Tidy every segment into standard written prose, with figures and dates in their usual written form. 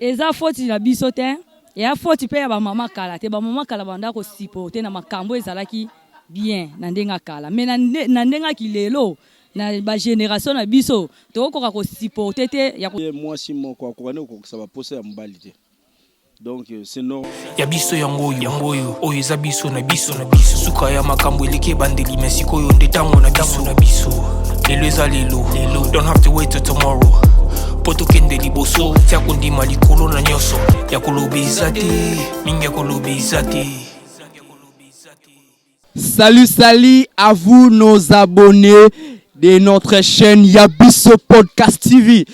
Eza foti na biso te, eya foti mpe ya bamama kala te. Bamama kala banda kosupporter na makambo ezalaki bien na ndenge ya kala, mais na ndenge ya kilelo, na bagénération na biso, tokokoka kosupporter te ya Mwasi moko akoka nde kokokisa baposa ya mobali te, donc c'est normal. Ya biso yango oyo, yango oyo, oyo eza biso na biso na biso. Suka ya makambo eleki ebandeli, me sikoyo nde ntango na biso na biso. Lelo eza lelo lelo, don't have to wait till tomorrow mpo tokende liboso. Tia kondima likolo na nyonso. Ya koloba eza te mingi, ya koloba eza te. Salut, salut à vous, nos abonnés de notre chaîne Yabiso Podcast TV.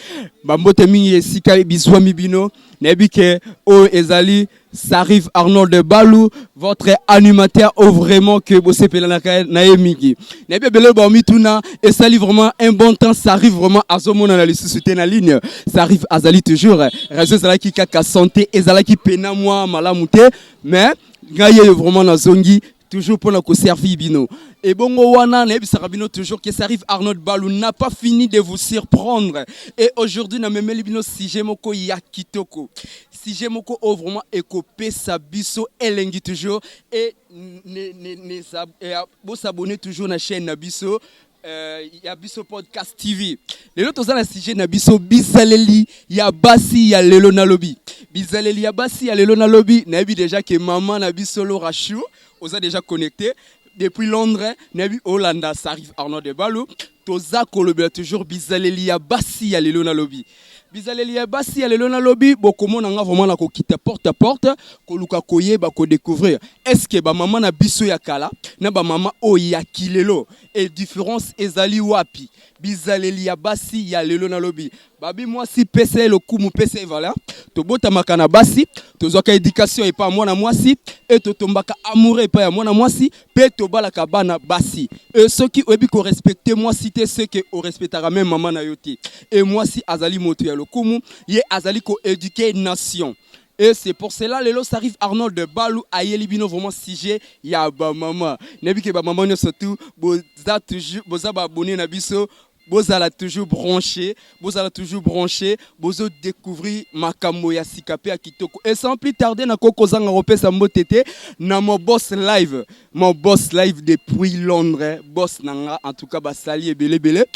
Bambote mingi esika bizwami bino. Nayebi ke oyo ezali Sarif Arnold de Balou, votre animateur au vraiment que bosepelanaka na ye mingi. Nayebi ebele bamituna esali vraiment un bon temps Sarif vraiment azomona na lisusu te na ligne. Sarif azali toujours réseau, ezalaki kaka santé, ezalaki pena mwa malamu te, mais ngai yeyo vraiment nazongi toujours mpona koservir bino. Ebongo wana nayebisaka bino toujours que Sarif Arnold Balou n'a pas fini de vous surprendre et aujourd'hui namemeli bino sujet moko ya kitoko, sujet moko oyo vraiment ekopesa biso elengi toujours. Et bosabonner toujours na chaîne na biso ya Biso Podcast TV. Lelo toza na sujet na biso, bizaleli ya basi ya lelo nalobi. Bizaleli ya basi ya lelo nalobi. Nayebi déjà ke mama na biso Laura Chou oza déjà connecté depuis Londres. Nayebi olanda Sarif Arnold de Balou. Toza kolobela toujours bizaleli ya basi ya lelo nalobi. Bizaleli ya basi ya lelo nalobi, bokomona nga vraiment na kokita porte à porte, koluka koyeba, kodécouvrir est ce que bamama na biso ya kala na bamama oyo ya kilelo e différence ezali wapi. Bizaleli ya basi ya lelo nalobi, babi mwasi pesa ye lokumu, pesa ye valeur. Tobotamaka na basi, tozwaka éducation epai ya mwana mwasi e totombaka amoureux epai ya mwana mwasi mpe tobalaka bana basi. E soki oyebi korespecter mwasi te, seke orespectaka même mama na yo te. E mwasi azali moto ya lokumu, ye azali koéduquer nation et c'est pour cela lelo Sarif Arnold de Balou ayeli bino vraiment sujet ya bamama. Nayebi ke bamama nyonso tu boza toujours, boza baabonné na biso, bozala toujours branché, bozala toujours branché, bozo découvrir makambo ya sika mpe ya kitoko. Et sans plus tarder, nakoki kozanga kopesa mbote te na mon boss live, mon boss live depuis Londres, boss na nga. En tout cas basali ebelebele.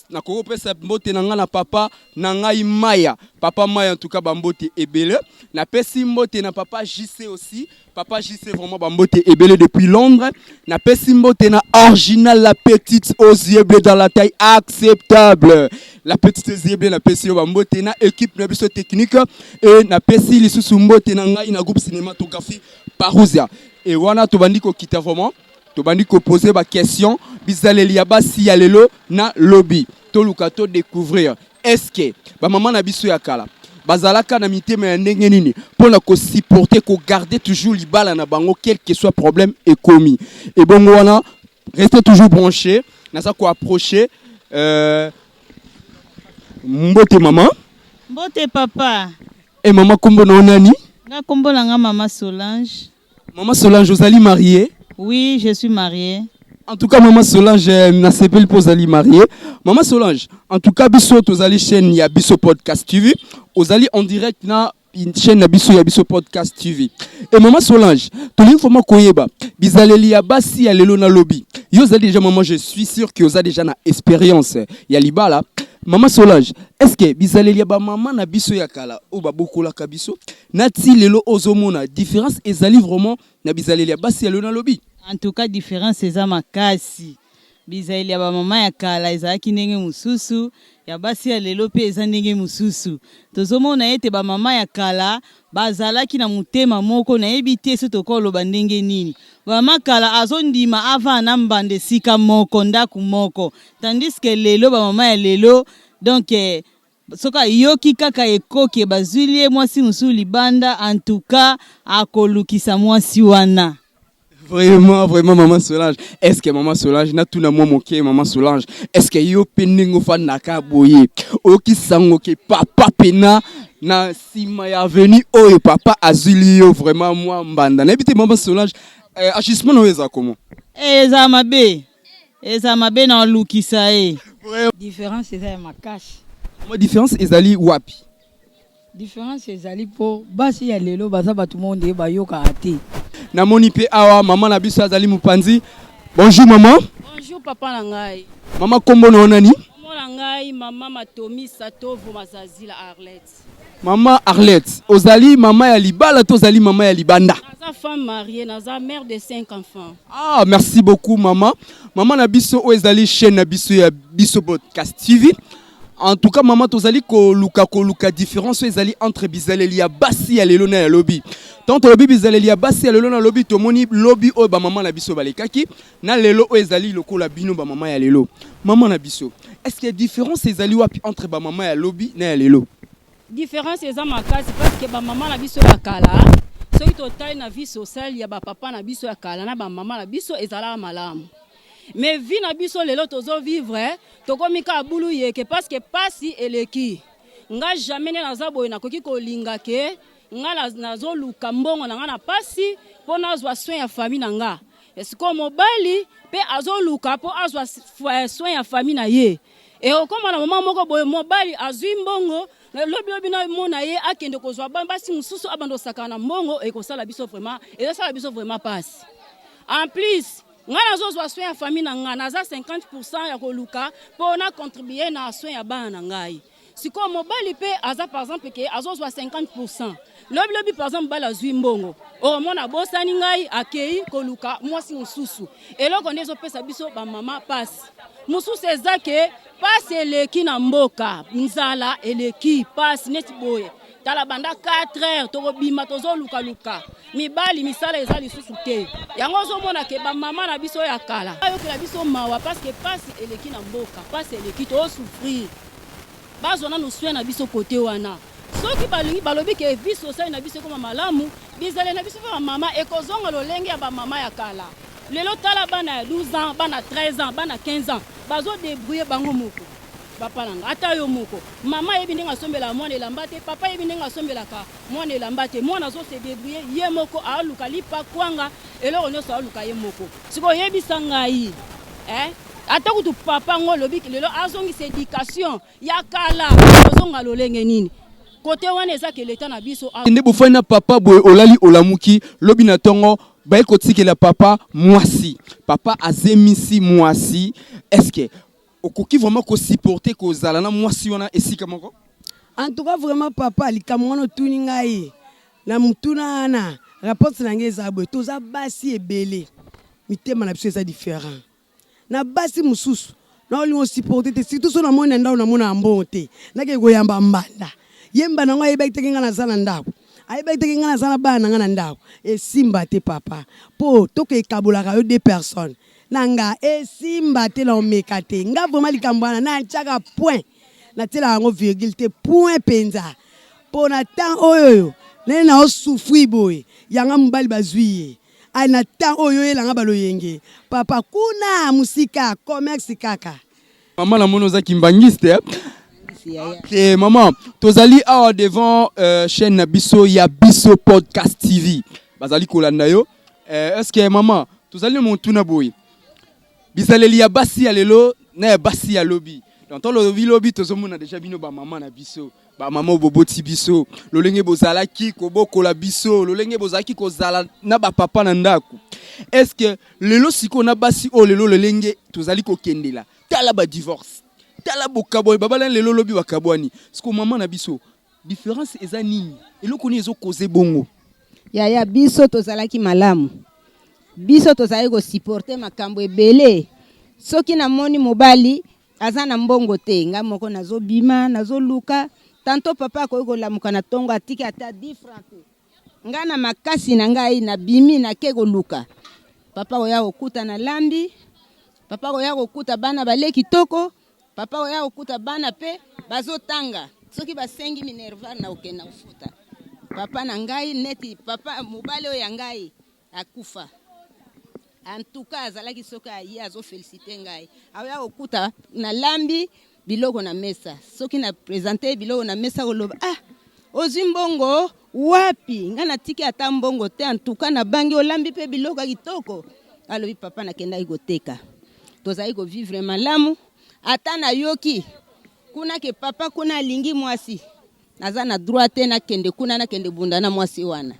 Nakoki kopesa mbote na nga na papa na ngai Maya, papa Maya, en tout cas bambote ebele. Napesi mbote na papa JC aussi, papa JC, vraiment bambote ebele depuis Londres. Napesi mbote na Original, la petite aux yeux bleus dans la taille acceptable, la petite aux yeux bleus, napesi yo bambote na équipe na biso technique. E napesi lisusu mbote na ngai na groupe cinématographie Parousia. E wana tobandi kokita vraiment, tobandi kopose baquestion, bizaleli ya basi ya lelo na lobi. Toluka todécouvrir est-ce que bamama na biso ya kala bazalaka na mitema ya ndenge nini mpona kosupporter, kogarder toujours libala na bango, quel que soit problème ekomi. Ebongo wana restez toujours branché. Naza koapprocher mbote mama. Mbote papa. E mama, kombo na yo nani? Nga kombo na nga mama Solange. Mama Solange, ozali mariée? Oui, je suis mariée. En tout cas, Mama Solange, nasepeli mpo ozali mariée. Mama Solange, en tout cas, biso tozali chaîne ya Biso Podcast TV. Ozali en direct na chaîne na biso ya Biso Podcast TV. E Mama Solange, tolingi vraiment koyeba bizaleli ya basi ya lelo na lobi. Yo ozali déjà maman, je suis sûr que oza déjà na expérience ya libala. Mama Solange, est-ce que bizaleli ya bamama na biso ya kala oyo babokolaka biso na ti lelo, ozomona différence ezali vraiment na bizaleli ya basi ya lelo na lobi? En tout cas, différence eza makasi. Bizaleli ya bamama ya kala ezalaki ndenge mosusu, ya basi ya lelo mpe eza ndenge mosusu. Tozomona ete bamama ya kala bazalaki na motema moko, nayebi te so tokoloba ndenge nini. Bamama kala azondima avanda na mbanda esika moko, ndako moko, tandis que lelo bamama ya lelo, donc soki ayoki kaka ekoki bazwili ye mwasi mosusu libanda, en tout cas akolukisa mwasi wana. Vraiment, vraiment, Maman Solange. Est-ce que Maman Solange, natuna mwa moke, Maman Solange, est-ce que yo pe ndenge ofandaka boye, oyoki sango ke papa pena na nsima ya avenue oyo papa azwili yo vraiment mwa mbanda? Nayebi te, Maman Solange, agissement na oyo eza comment? Eza mabe, eza mabe na olukisa ye. Différence eza ya makasi. Mwa différence ezali wapi? Difference ezali mpo basi ya lelo baza bato moko nde bayokaka te. Namoni mpe awa mama na biso azali mopanzi. Bonjour maman. Bonjour papa na ngai. Mama, kombo na yo nani? Kombo na ngai mama Matomi Satovo Mazazila Arlette. Mama Arlette, ozali mama ya libala to ozali mama ya libanda? Naza femme mariée, naza mère de 5 enfants. Ah, merci beaucoup mama. Mama na biso, oyo ezali chaîne na biso ya Biso Podcast TV. En tout cas mama, tozali koluka différence oyo ezali entre bizaleli ya basi ya lelo na ya lobi. Tant tolobi bizaleli ya basi ya lelo na lobi, tomoni lobi oyo bamama na biso balekaki na lelo oyo ezali lokola bino bamama ya lelo. Mama na biso, est-ce que différence ezali wapi entre bamama ya lobi na ya lelo? Différence eza makasi parce que bamama na biso ya kala, soki totali na vie sociale ya bapapa na biso ya kala na bamama na biso, ezalaka malamu. Mais vie na biso lelo tozovivre, tokomi kaka bulu yeke parce que pasi eleki. Nga jamais nde naza boye nakoki kolinga ke nga nazoluka mbongo na nga na pasi mpo nazwa soin ya famille na nga. Sikoyo mobali mpe azoluka mpo azwa soin ya famille na ye. Ekokóma na moma moko boye, mobali azwi mbongo lobilobi na mona ye akende kozwa basi mosusu, abanda osakana na mbongo. Ekosala biso vraiment, ezosala biso vraiment pasi. En plus ngai nazozwa soin ya famille na ngai, naza 50 ya koluka mpo na contribue na soin ya bana na ngai. Sikoyo mobali mpe aza, par exemple, ke azozwa 50. Lobilobi, par exemple, mobali azwi mbongo, okomona abosani ngai, akei koluka mwasi mosusu. Eloko nde ezopesa biso bamama pasi mosusu eza ke pasi eleki na mboka, nzala eleki, pasi neti boye. Tala, banda 4 heures tokobima, tozolukaluka mibali, misala eza lisusu te. Yango ozomona ke bamama na biso ya kala bayokela biso mawa parce que pasi eleki na mboka, pasi eleki, tozosouffrir. Bazwa nanu soin na biso kote wana. Soki balingi, balobi ke vie sociale na biso ekoma malamu, bizaleli na biso mpe bamama ekozonga lolenge ya bamama ya kala. Lelo tala bana ya 12 ans, bana 13 ans, bana 15 ans bazodébrouiller bango moko. Papa na nga, ata yo moko mama ayebi ndenge asombelaka mwana elamba te, papa ayebi ndenge asombelaka mwana elamba te. Mwana azose débrouiller ye moko, aluka lipa, kwanga, eloko nyonso aluka ye moko. Sikoyo oyebisa ngai, eh? Ata kutu papa ngo olobi lelo azongisa éducation ya kala, ozonga lolenge nini? Kote wana eza ke leta na biso. Nde bofai na papa boye, olali, olamuki lobi na ntongo, baye kotikela papa mwasi, papa azemisi mwasi. Est-ce okoki vraiment kosupporter kozala na mwasi wana esika moko? En tout cas vraiment papa, likambo wana otuni ngai na motuna wana, réponse na ngai eza boye: toza basi ebele, mitema na biso eza différent. Na basi mosusu na olingi osupporter te, surtout so namoni na ndako, namona ya mbongo te, nakei koyamba mbanda. Ye mbanda yango ayebaki teke ngai naza na ndako, ayebaki teke ngai naza na bana na ngai na ndako. Esimba te papa, mpo toke ekabolaka yo deux personnes na nga, esimba te na omeka te. Nga vraiment likambo wana natiaka point, natielaka yango virgule te, point mpenza. Mpo na temps oyo oyo nene naosouffrir boye, yanga mobali bazwi ye ai na temps oyo oyelanga baloyenge papa kuna mosika commerce kaka. Mama, namoni oza kimbangiste, eh? Ok mama, tozali awa devant chaîne na biso ya Biso Podcast TV, bazali kolanda yo. Est ce que mama, tozali na motuna boye: bizaleli ya basi ya lelo na ya basi ya lobi. Donc tolobi lobi, tozomona déjà bino bamama na biso, bamama oyo boboti biso, lolenge bozalaki kobokola biso, lolenge bozalaki kozala na bapapa na ndako. Est ce que lelo sikoyo na basi oyo lelo, lolenge tozali kokendela, tala badivorce, tala bokabwani, babala lelo, lobi bakabwani. Sikoyo mama na biso, différence eza nini? Eloko nini ezokoze bongo? Yaya, biso tozalaki malamu, biso tozalaki kosupporter makambo ebele. Soki namoni mobali aza na mbongo te, ngai moko nazobima, nazoluka. Tanto papa akoki kolamuka na ntongo, atiki ata 10 franc te, ngai na makasi na ngai nabimi, nake koluka. Papa koya kokuta na lambi, papa koya kokuta bana bale kitoko, papa koya kokuta bana mpe bazotanga. Soki basengi minerval, na kokende na kofuta. Papa na ngai, neti papa mobali oyo ya ngai akufa, en tout cas azalaki, soki aye azoféliciter ngai, aoya kokuta nalambi biloko na mesa. Soki na présenter biloko na mesa, koloba: "Ah, ozwi mbongo wapi? Ngai natiki ata mbongo te. En tout cas nabangi, olambi mpe biloko ya kitoko." Alobi: "Papa, nakendaki koteka." Tozali kovivre malamu. Ata nayoki kuna ke papa kuna alingi mwasi. Naza na droit te nakende kuna nakende bunda na mwasi wana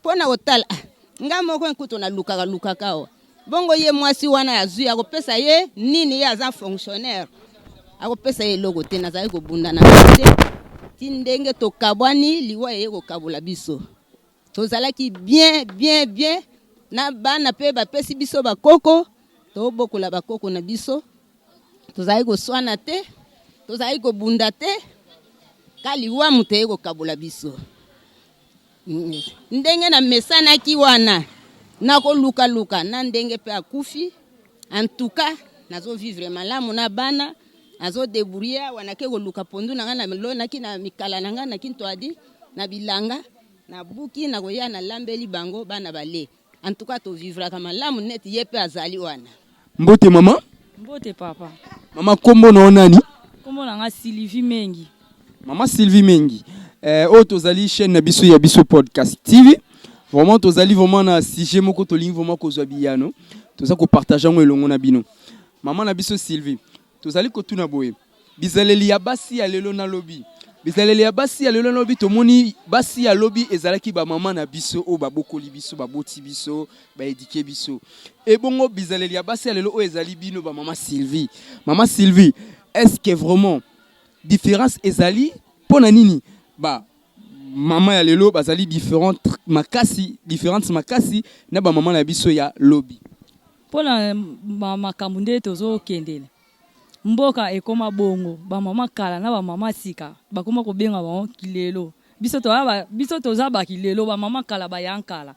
mpo na kotala ah, nga moko nkutu nalukaka lukaka awa bongo ye mwasi wana azwi akopesa ye nini? Ye aza fonctionnaire, akopesa ye eloko te. Nazali kobunda na ngai te ti ndenge tokabwani, liwa eye kokabola biso. Tozalaki bien bien bien na bana mpe bapesi biso bakoko, tobokola bakoko na biso. Tozalaki koswana te, tozalaki kobunda te, ka liwa moto eye kokabola biso. Ndenge namesanaki wana nakolukaluka na ndenge mpe akufi. En tout cas nazovivre malamu na bana, nazodébrouiller awa, nake koluka pondu na ngai, nalonaki na mikala na ngai na Kintwadi na bilanga, nabuki, nakoya nalambeli bango, bana bale. En tout cas tovivraka malamu neti ye mpe azali wana. Mbote mama. Mbote papa. Mama, kombo na yo nani? Kombo na nga Sylvie Mengi. Mama Sylvie Mengi, oyo tozali chaîne na biso ya Biso Podcast TV. Vraiment tozali vraiment na sujet moko, tolingi vraiment kozwa biyano, toza kopartage yango elongo na bino. Mama na biso Sylvie, tozali kotuna boye: bizaleli ya basi ya lelo na lobi, bizaleli ya basi ya lelo na lobi. Tomoni basi ya lobi ezalaki bamama na biso oyo babokoli biso, baboti biso, baéduquer biso. Ebongo bizaleli ya basi ya lelo oyo ezali bino bamama Sylvie, mama Sylvie, est ce que vraiment différence ezali? Mpo na nini ba mama ya lelo bazali différente makasi, différente makasi na bamama na biso ya lobi? Mpona makambo nde tozokendela, mboka ekóma bongo, bamama kala na bamama sika bakóma kobenga bango kilelo. Biso toza, biso toza bakilelo, bamama kala baya nkala.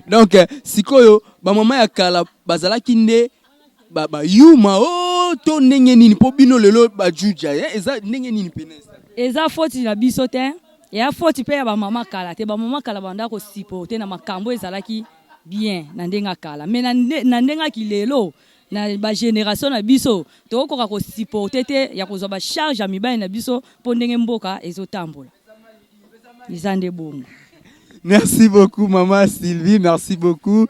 Donc sikoyo bamama ya kala bazalaki nde bayuma o to ndenge nini? Mpo bino lelo bajuja, eza ndenge nini pene? Eza foti na biso te, eya foti mpe ya bamama kala te. Bamama kala banda kosupporter na makambo ezalaki bien na ndenge ya kala, mais na ndenge ya kilelo, na bagénération na biso, tokokoka kosupporter te ya kozwa bacharge ya mibali na biso, mpo ndenge mboka ezotambola eza nde bongo. Merci beaucoup, Maman Sylvie. Merci beaucoup.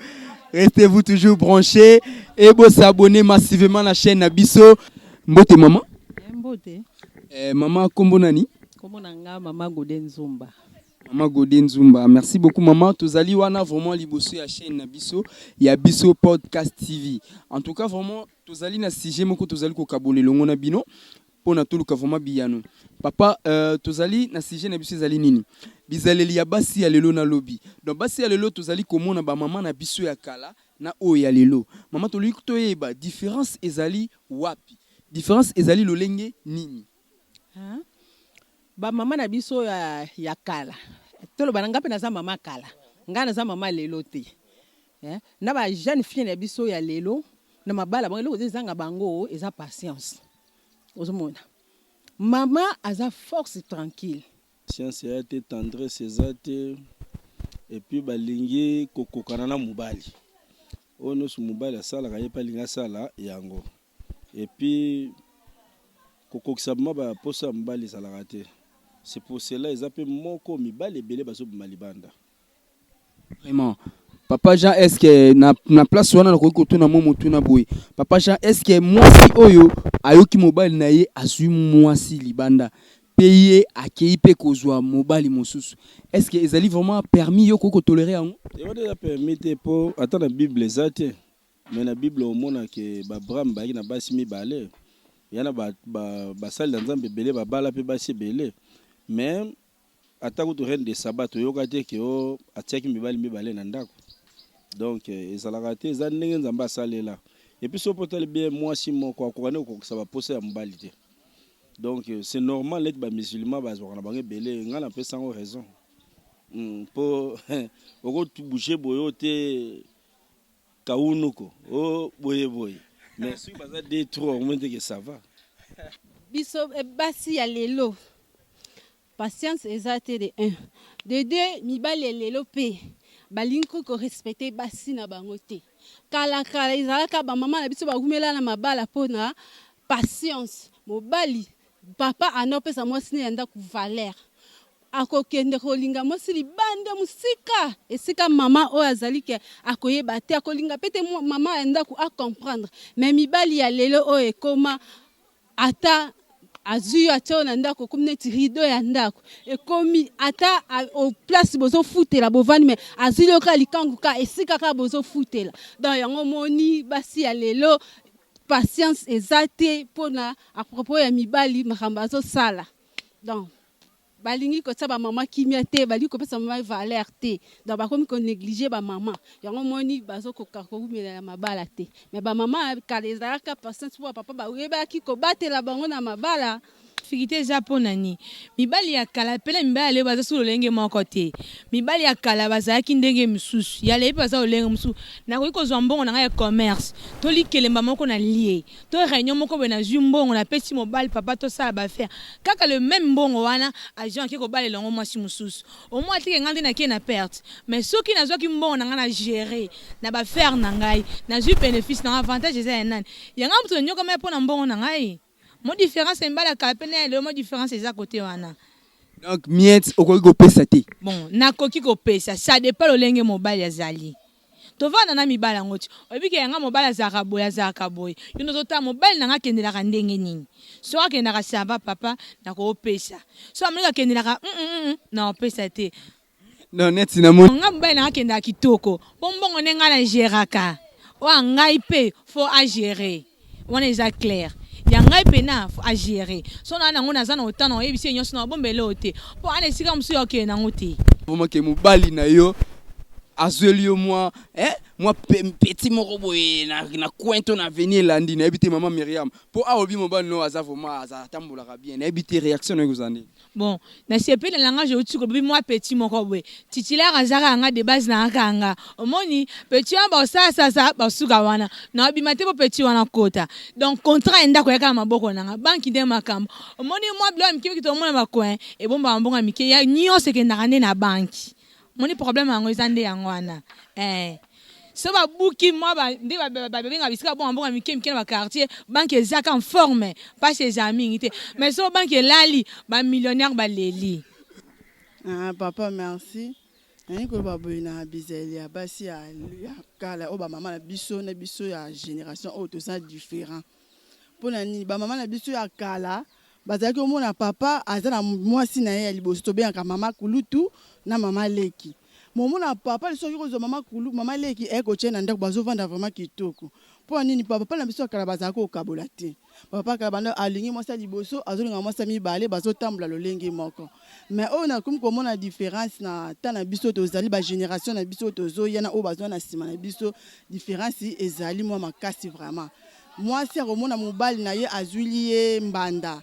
Restez-vous toujours branchés et vous s'abonner massivement à la chaîne na biso. Mbote maman. Mbote. Maman, kombo nani? Kombo na nga Mama Gode Nzumba. Maman Gode Nzumba. Merci beaucoup maman. Tozali wana vraiment liboso ya chaîne na biso ya Biso Podcast TV. En tout cas vraiment tozali na sujet moko, tozali kokabola elongo na bino mpona toluka vraiment biyano. Papa, tozali na sujet na biso ezali nini? Bizaleli ya basi ya lelo na lobi. Donc basi ya lelo, tozali komona bamama na biso ya kala na oyo ya lelo. Mama, tolingi toyeba différence ezali wapi, différence ezali lolenge nini? Hein? Bamama na biso ya kala, toloba na nga mpe naza mama kala, ngai naza mama lelo te, eh? Na bajeune fille na biso ya lelo na mabala bango, eloko ezanga bango eza patience. Ozomona mama aza force tranquille. Science eya te, tendresse eza te, et puis balingi kokokana na mobali. Oyo nyonso mobali asalaka, ye mpe alingi asala yango. Et puis kokokisa ma baposa ya mobali ezalaka te. C'est pour cela eza mpe moko mibali ebele bazobima libanda. Vraiment papa Jean, est ce que na place wana nakoki kotuna mo motuna boye? Papa Jean, est ce que mwasi oyo ayoki mobali na ye azwi mwasi libanda, mpe ye akei mpe kozwa mobali mosusu, est ce que ezali vraiment permis? Yo koki kotolérer yango? Wana eza permis te, mpo ata na Bible eza te. Mais na Bible omona ke baAbraham bayaki na basi mibale, ya na basali na Nzambe ebele babala mpe basi ebele. Mais ata kutu reine de Saba, toyoka te ke o atiaki mibali mibale na ndako. Donc ezalaka te, eza ndenge Nzambe asalela. Et puis soki otali bien, mwasi moko akoka nde kokokisa baposa ya mobali te. Donc c'est normal, neti bamusulman bazwaka na bango ebele, ngai napesa yango raison, mpo okobouger boye oyo te, kaunuko o boye boye. Mais soki baza deux, trois, omoni te ke ça va. Biso basi ya lelo, patience eza te, de 1. De 2, mibali ya lelo mpe balingi korespecter basi na bango te. Kala kala ezalaka bamama na biso bakumela na mabala mpona patience. Mobali, papa anda opesa mwasi ne ya ndako valeur, akokende kolinga mwasi libanda mosika, esika mama oyo azali ke akoyeba te, akolinga pe te mama ya ndako acomprendre. Mais mibali ya lelo oyo ekoma ata Azui yo atia yo na ndako okomi neti rideau ya ndako ekomi ata au place bozofutela bovandi mais azui yo kaka likangu kaka esika kaka bozofutela donc yango omoni basi ya lelo patience eza te pona à propos ya mibali makambo azosala donc Balingi kotia ba maman kimia te, balingi kopesa maman valeur te. Donc bakomi ko negliger ba maman. Yango omoni bazo koka kowumela na mabala te. Mais ba maman ya kala ezalaka patience po ba papa bayebaki kobatela bango na mabala. Difficulte eza pona nini? Mibali ya kala pe na mibali ya lelo baza su lolenge moko te. Mibali ya kala bazalaki ndenge mosusu, ya lelo pe baza lolenge mosusu. Nakoki kozua mbongo na ngai ya commerce to likelemba moko na lie to reunion moko boye nazui mbongo na pesi mobali papa tosala ba affaire kaka le meme mbongo wana azui ake kobalela yango mwasi mosusu omoni te ke ngai nde nake na perte mais soki nazuaki mbongo na ngai na gerer na ba affaire na ngai nazui benefice na ngai avantage eza ya nani ya ngai moto na niokwamaki pona mbongo na ngai Mwa difference ya mibali ya kala pe na ya lelo mwa difference eza cote wana. Donc miettes okoki kopesa te? Bon nakoki kopesa ça depend lolenge mobali azali. Tovanda na mibali yango ti oyebi ke ya nga mobali azalaka boye azalaka boye yo nde ozotala mobali na nga akendelaka ndenge nini soki akendaka ça va papa nakopesa soki amoni ke akendelaka hum nakopesa te. Non neti na moni. Nga mobali nanga akendaka kitoko po mbongo nde nga na geraka oyo ya ngai pe faut a gerer wana eza clair ya ngai pena faut a gerer soki naza nango naza na autant nako yebisa ye nionso nako bomba eloko te po aza na esika mosusu yako kende nango te. Vraiment que mobali na yo azueli yo mwa eh mwa petit moko boye na na coin to na avenue elandi nayebi te maman Myriam po awa olobi mobali no aza vraiment aza atambolaka bien nayebi te reaction nayo ekozala nini? Bon na sepeli na langage owuti koloba obi mua petit moko boye titulaire aza kaka nga de base nanga kaka nga omoni petit wana bakosala sala sala basuka wana nako bima te po petit wana akota donc contrat ya ndaku eyaka na maboko nanga banque nde makambu omoni mua biloko ya mike mike tokomona ba coin ebombaka mbongo ya mike ya nionso ekendaka nde na banque Omoni problème yango eza nde yango wana eh. Soki ba buki mwa ba nde ba bengaka bisika bonga mbongo ya mike mike na ba quartier, banque ezaka en forme, pasi ezala mingi te. Mais soki banque elali, ba millionnaires ba leli. Ah papa merci nalingi koloba boye na bizaleli ya basi ya kala oyo ba mama na biso na biso ya generation oyo toza different Pona nini ba mama na biso ya kala bazalaki komona papa aza na mwasi na ye ya liboso tobengaka mama kulutu na mama leki mais omona papa lisusu akoki kozwa mama kulu mama leki aye kotia ye na ndako bazovanda vraiment kitoko pona nini ba papa na biso ya kala bazalaki kokabola te ba papa ya kala banda alingi mwasi ya liboso azolinga mwasi ya mibale bazotambola lolenge moko mais oyo nakomi komona difference na temps na biso tozali ba generation na biso tozoya na oyo bazoya na sima na biso difference ezali mwa makasi vraiment Mwasi akomona mobali na ye azwili ye mbanda,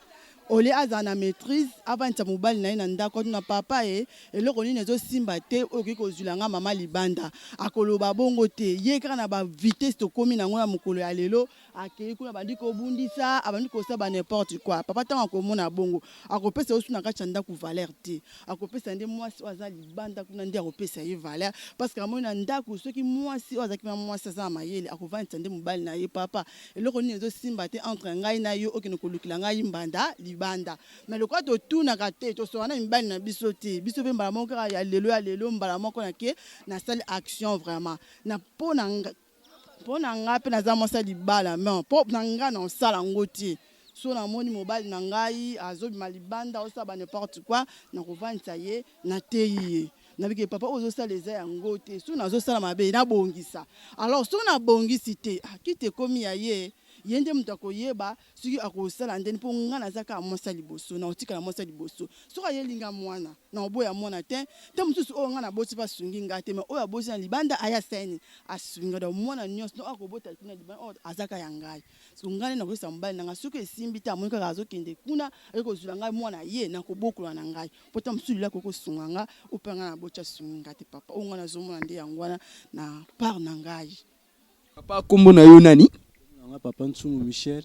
au lieu azala na maitrise, avandisa mobali na ye na ndako, atuna papa e, eloko nini ezo simba te oyo okoki kozwila nga mama libanda? Akoloba bongo te, ye kaka na ba vitesse tokomi na yango na mokolo ya lelo, akeyi kuna abandi kobundisa, abandi kosala ba n'importe quoi. Papa tango akomona bongo, akopesa yo lisusu na kati ya ndako valeur te. Akopesa nde mwasi oyo aza libanda kuna nde akopesa ye valeur parce que amoni na ndaku soki mwasi oyo azalaki na mwasi aza na mayele akovandisa nde mobali na ye papa eloko nini ezo simba te entre ngai na yo okende kolukela ngai mbanda libanda mais lokola totunaka te tosolola na mibali na biso te biso pe mbala moko kaka ya lelo ya lelo mbala moko nake nasali action vraiment na po na Po na nga pe naza mwasi ya libala mais po na nga na osala ngo te soki na moni mobali na ngai azo bima libanda azo sala ba n'importe quoi na kovandisa ye na teyi ye na bike papa oyo ozo sala eza ya ngo te soki nazo sala mabe na bongisa alors soki na bongisi te ah kiti ekomi ya ye ye nde mutu akoyeba soki akosala ndeni po nga naza kaka mwasi ya liboso nakotikala mwasi ya liboso soki ayeli nga mwana nakoboya mwana te te mosusu oyo nga naboti pe asungi nga te mais oyo aboti na libanda aye asali nini asungi nga donc mwana nionso oyo akobota kuna libanda oyo aza kaka ya ngai siko ngai nde nakoyebisa mobali na ngai soki esimbi te amoni kaka azokende kuna aye kozwila ngai mwana ye nakobokola na ngai po ta mosusu lelo akoki kosunga nga oyo pe nga naboti asungi nga te papa oyo nga nazomona nde yango wana na part na ngai. Papa kombo na yo nani? Kombo na nga papa Ntsumbu Michel.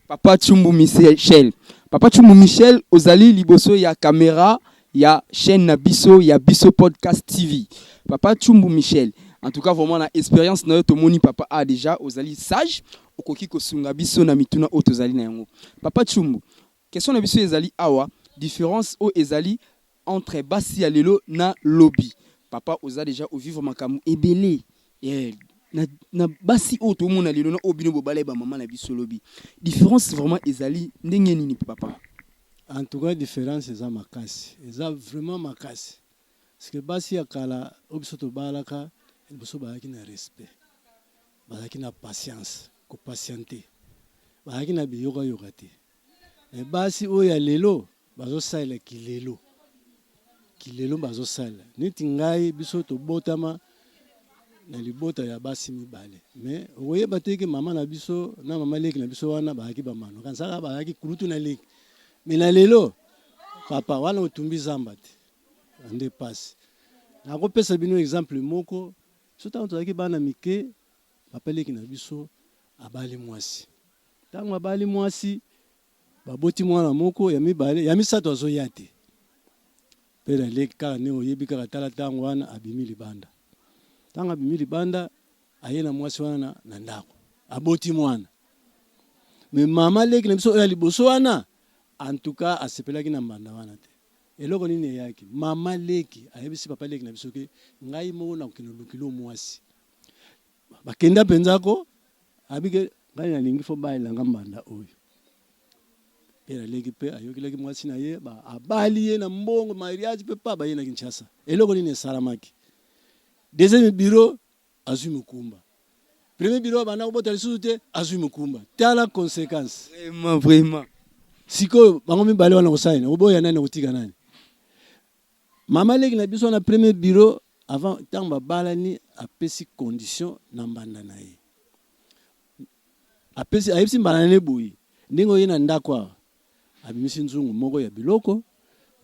Papa Tshumbu Michel. Papa Tshumbu Michel ozali liboso ya camera ya chaine na biso ya biso podcast TV. Papa Tshumbu Michel, en tout cas vraiment na experience na yo tomoni papa a dejà ozali sage, okoki kosunga biso na mituna oyo tozali na yango. Papa Tshumbu, question na biso ezali awa difference oyo ezali entre basi ya lelo na lobi. Papa oza dejà o vivre makambu ebele eh na na basi oyo to mona lelo na oyo bino bo balaki ba maman na biso lobi. Difference vraiment ezali ndenge nini papa? En tout cas difference eza makasi, eza vraiment makasi parce que basi ya kala oyo biso tobalaka liboso bazalaki na respect, bazalaki na patience, ko patienter, bazalaki na biyokayoka te. Mais basi oyo ya lelo bazosalela kilelo, kilelo bazosalela neti ngai biso tobotama na libota ya basi mibale mais okoyeba te ke mama na biso na mama leki na biso wana bazalaki bamano kanisaka bazalaki kulutu na leki mais na lelo papa wana otumbi zamba te nde pasi nakopesa bino exemple moko biso ntango tozalaki bana mike papa leki na biso abali mwasi ntango abali mwasi baboti mwana moko ya mibale ya misato azoya te mpe na leki kaka ndenge oyebi kaka tala ntango wana abimi libanda ntango abimi libanda aye na mwasi wana na ndako aboti mwana mais mama leki na biso oyo ya liboso wana en tout cas asepelaki na mbanda wana te eloko nini eyaki mama leki ayebisi papa leki na biso ke ngai moko nakokende olukilo mwasi bakenda mpenza ko abike ngai nalingi fo bayelanga mbanda oyo mpe naleki mpe ayokelaki mwasi na ye abali ye na mbongo mariage mpe pa baye na Kinshasa eloko nini esalamaki deuxième bureau azwi mokumba premier bureau abanda kobota lisusu te azwi mokumba tala conséquence vraiment vraiment sikoyo bango mibale wana kosala nini oboya nani okotika nani mama leki na biso na premier bureau avant ntango babalani apesi condition na mbanda na ye apesi ayebisi mbanda na ye boye ndenge oye na ndako awa abimisi nzungu moko ya biloko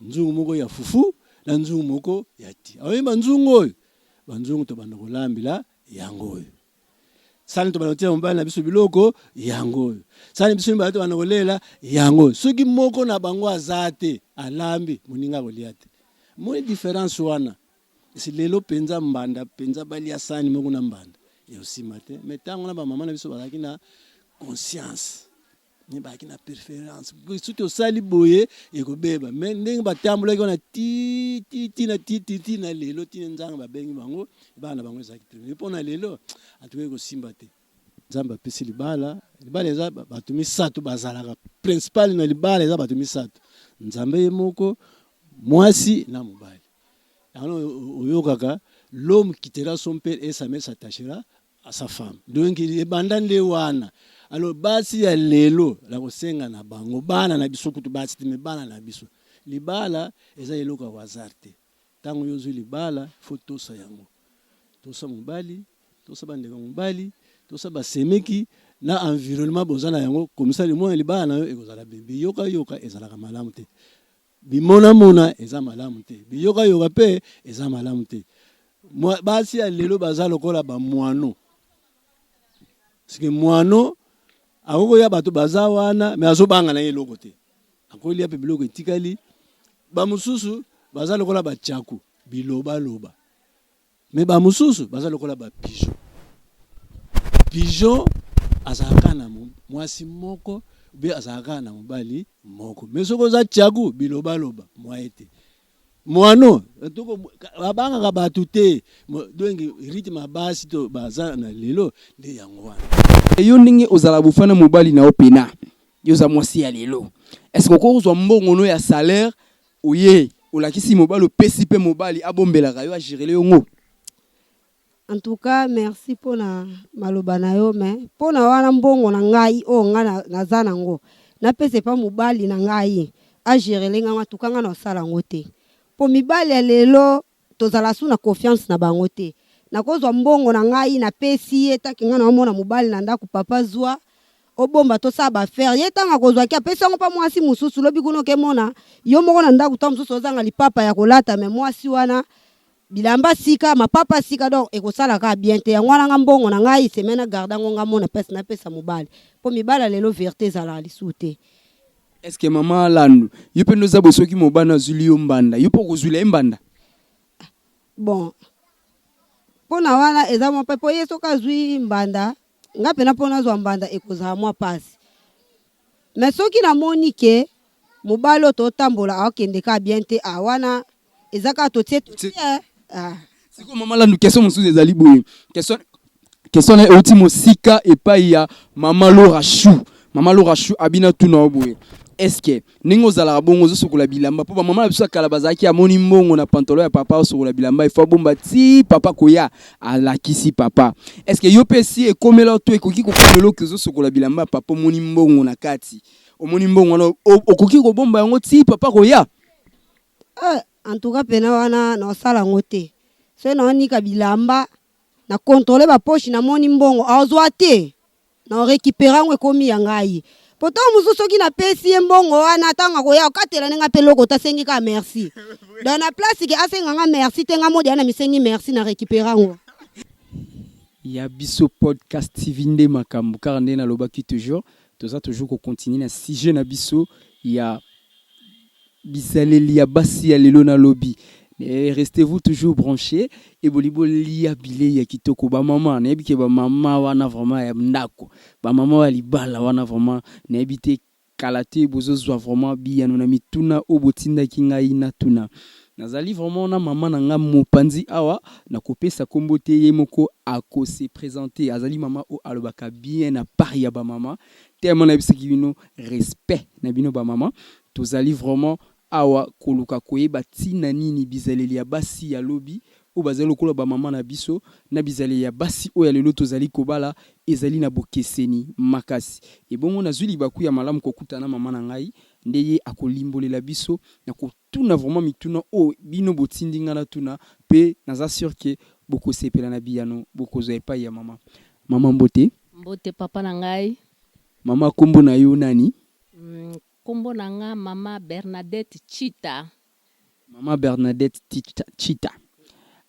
nzungu moko ya fufu na nzungu moko ya ti aoyemba nzungu oyo banzungu tobanda kolambela yango oyo sani tobanda kotia mobali na biso biloko yango oyo sani biso mibale tobanda kolela yango oyo soki moko na bango aza te alambi moninga akolia te moni différence wana esi lelo mpenza mbanda mpenza balia sani moko na mbanda eosima te mais ntango na bamama na biso bazalaki na conscience ne bazalaki na préférence soki osali boye ekobeba mais ndenge batambolaki wana ti ti ti na ti ti ti na lelo ti nzambe babengi bango bana na bango ezalaki te mpo na lelo atuki kosimba te nzambe apesi libala libala eza bato misato bazalaka principal na libala eza bato misato nzambe ye moko mwasi na mobali yango oyokaka l'homme quittera son père et sa mère s'attachera à sa femme donc ebanda nde wana alors basi ya lelo na kosenga na bango bana na biso kutu basi te mais bana na biso libala eza eloko ya hasard te ntango yo ozwi libala fo tosa yango tosa mobali tosa bandeko mobali tosa basemeki na environnement boza na yango komisa limona libala na yo ekozala be biyokayoka ezalaka malamu te bimonamona eza malamu te biyokayoka mpe eza malamu te basi ya lelo baza lokola bamwano sike mwano akokoya bato baza wana mais azobanga na ye eloko te akolia mpe biloko etikali bamosusu baza lokola batyaku bilobaloba mais bamosusu baza lokola bapigeon pigeon azalaka na mwasi moko be azalaka na mobali moko mais soki oza tyaku bilobaloba mwaye te mwano babangaka bato te donc rythme ya basi to baza na lelo nde yango wana yo ndenge ozala bofana mobali na yo pena yo oza mwasi ya lelo est ce que okoki kozwa mbongo no ya salaire oye olakisi mobali opesi mpe mobali abombelaka yo agirele yo ngo En tout cas merci mpona maloba na yo mais mpona wana mbongo na ngai oyo ngai naza nango napesa epa mobali na ngai agérele ngai en tout cas ngai nasala yango te mpo mibali ya lelo tozala su na confiance na bango te nakozwa mbongo na ngai napesi ye taki ngai naomona mobali na ndako papa zwa obomba tosala baaffaire ye ntango akozwaki apesi yango mpa mwasi mosusu lobi kuna okemona yo moko na ndako ntango mosusu ozanga lipapa ya kolata mais mwasi wana bilamba sika mapapa sika donc ekosala kaka bien te yango wana nga mbongo na ngai semaine agarde yango nga mona pesi napesa mobali mpo mibali ya lelo vérité ezalaka lisusu te est ce que mama landu yo mpe nde oza boye soki mobali azwili yo mbanda yo mpe okozwila ye mbanda bon mpona wana eza mwa mpe mpo ye soki azwi mbanda nga mpena mpo nazwa mbanda ekozala mwa mpasi mais soki namoni ke mobali oyo totambola aokende kaka bien te a wana eza kaka totie totie ah. sikoyo mama landu question mosusu ezali boye question question na euti mosika epai ya mama Laura Chou mama Laura Chou abina tuna yo boye. Est-ce que ndenge ozalaka bongo ozosukola bilamba mpo bamama na biso ya kala bazalaki amoni mbongo na pantalon ya papa osokola bilamba il faut abomba ti papa koya alakisi papa. Est-ce que yo mpe esi ekomela to ekoki kokomela oke ozosukola bilamba ya papa omoni mbongo na kati omoni mbongo wana okoki kobomba yango ti papa koya? Eh, en tout cas pena wana naosala yango te. Soki naonika bilamba na controle ba poche namoni mbongo azwa te. Na recuperer yango ekomi ya ngai. Po tango mosusu soki napesi ye mbongo wana tango akoya akatela ne nga pe eloko te asengi kaka merci. Donc na place ke asenga nga merci te nga moko dejà na misengi merci na recuperer yango. Ya biso podcast TV nde makambu kaka nde nalobaki toujours toza toujours ko continuer na sujet na biso ya Bizaleli ya basi ya lelo na lobi. Restez vous toujours branche et boli bolia bileyi ya kitoko ba maman nayebi ke ba maman wana vraiment ya ndako ba maman ya libala wana vraiment nayebi te kala te bozo zua vraiment biyano na mituna oyo botindaki ngai natuna nazali vraiment na maman na nga mopanzi awa nakopesa kombo te ye moko ako se presenter azali maman oyo alobaka bien na part ya ba maman tellement nayebisaki bino respect na bino ba maman Tozali vraiment awa koluka koyeba tina nini bizaleli ya basi ya lobi oyo bazali lokola ba mama na biso na bizaleli ya basi oyo ya lelo tozali kobala ezali na bokeseni makasi. Ebongo nazui libaku ya malamu kokutana na mama na ngai nde ye akolimbolela biso na kotuna vraiment mituna oyo bino botindi ngai natuna pe naza sur que bokosepela na biyano bokozua epayi ya mama. Mama mbote. Mbote papa na ngai. Mama kombo na yo nani? Kombo na nga mama Bernadette Tshita. Mama Bernadette Tshita.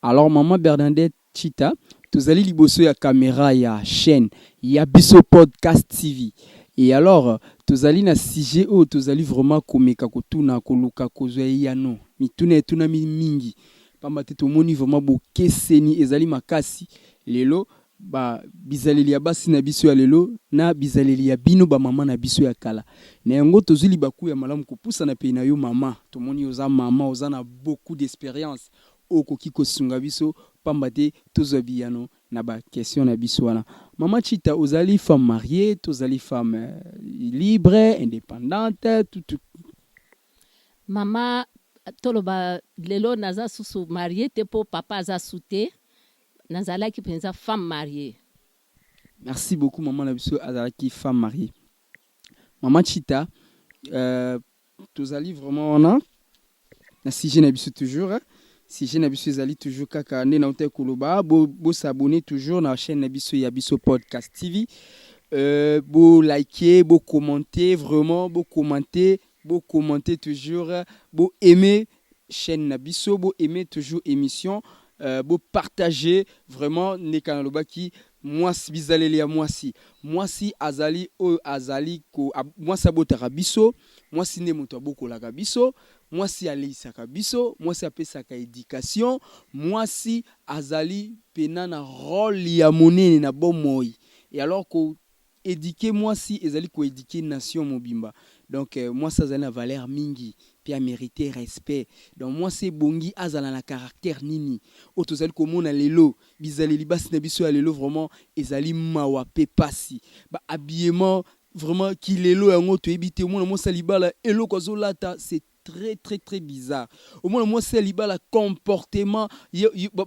Alors mama Bernadette Tshita, tozali liboso ya camera ya chaine ya biso podcast TV. Et alors tozali na sujet oyo tozali vraiment komeka kotuna, koluka kozwa eyano. Mituna etunami mingi pamba te tomoni vraiment bokeseni ezali makasi lelo Ba bizaleli ya basi na biso ya lelo na bizaleli ya bino ba mama na biso ya kala. Na yango tozui libaku ya malamu kopusana pene na yo mama. Tomoni oza mama, oza na beaucoup d'experience oyo okoki kosunga biso pamba te tozua biyano na ba questions na biso wana. Mama Tshita ozali femme mariee to ozali femme libre, independante tout. Mama toloba lelo naza susu mariee te po papa aza su te. Nazalaki penza femme mariee. Merci beaucoup maman na biso azalaki femme mariee. Maman Chita euh, tozali vraiment wana na sujet na biso toujours hein. Sujet na biso ezali toujours kaka nde nautaki koloba bo, bo s'abonner toujours na chaîne na biso ya biso podcast TV euh, bo liker bo commenter vraiment bo commenter bo commenter toujours bo aimer chaîne na biso bo aimer toujours émission euh, bo partager vraiment ndeka nalobaki mwasi bizaleli ya mwasi mwasi azali oyo azali ko mwasi abotaka biso mwasi nde moto abokolaka biso mwasi aleisaka biso mwasi apesaka education mwasi azali pena na role ya monene na bomoi et alors ko Eduquer mwasi ezali ko eduquer nation mobimba donc mwasi azali na valeur mingi pe a merite respect donc mwasi ebongi azala na caractère nini oyo tozali komona lelo bizaleli basi na biso ya lelo vraiment ezali mawa pe pasi ba habillement vraiment kilelo yango toyebi te omona mwasi ya libala eloko azolata c'est Très très très bizarre omona mwasi ya libala comportement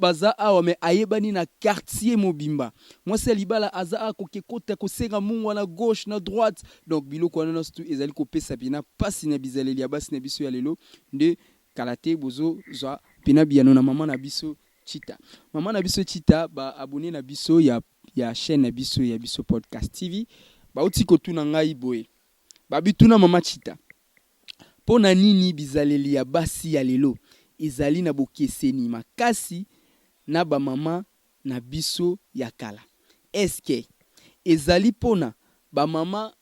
baza awa mais ayebani na quartier mobimba mwasi ya libala aza awa koke kota kosenga mungwa na gauche na droite donc biloko wana nionso tout ezali kopesa pena pasi na bizaleli ya basi na biso ya lelo nde kala te bozo zwa pena biyano na maman na biso Chita maman na biso Chita ba abonnes na biso ya ya chaine na biso ya biso podcast TV bawuti kotuna ngai boye babi tuna maman Chita Mpo na nini bizaleli ya basi ya lelo ezali na bokeseni makasi na ba mama na biso ya kala? Est-ce que ezali mpo na ba mama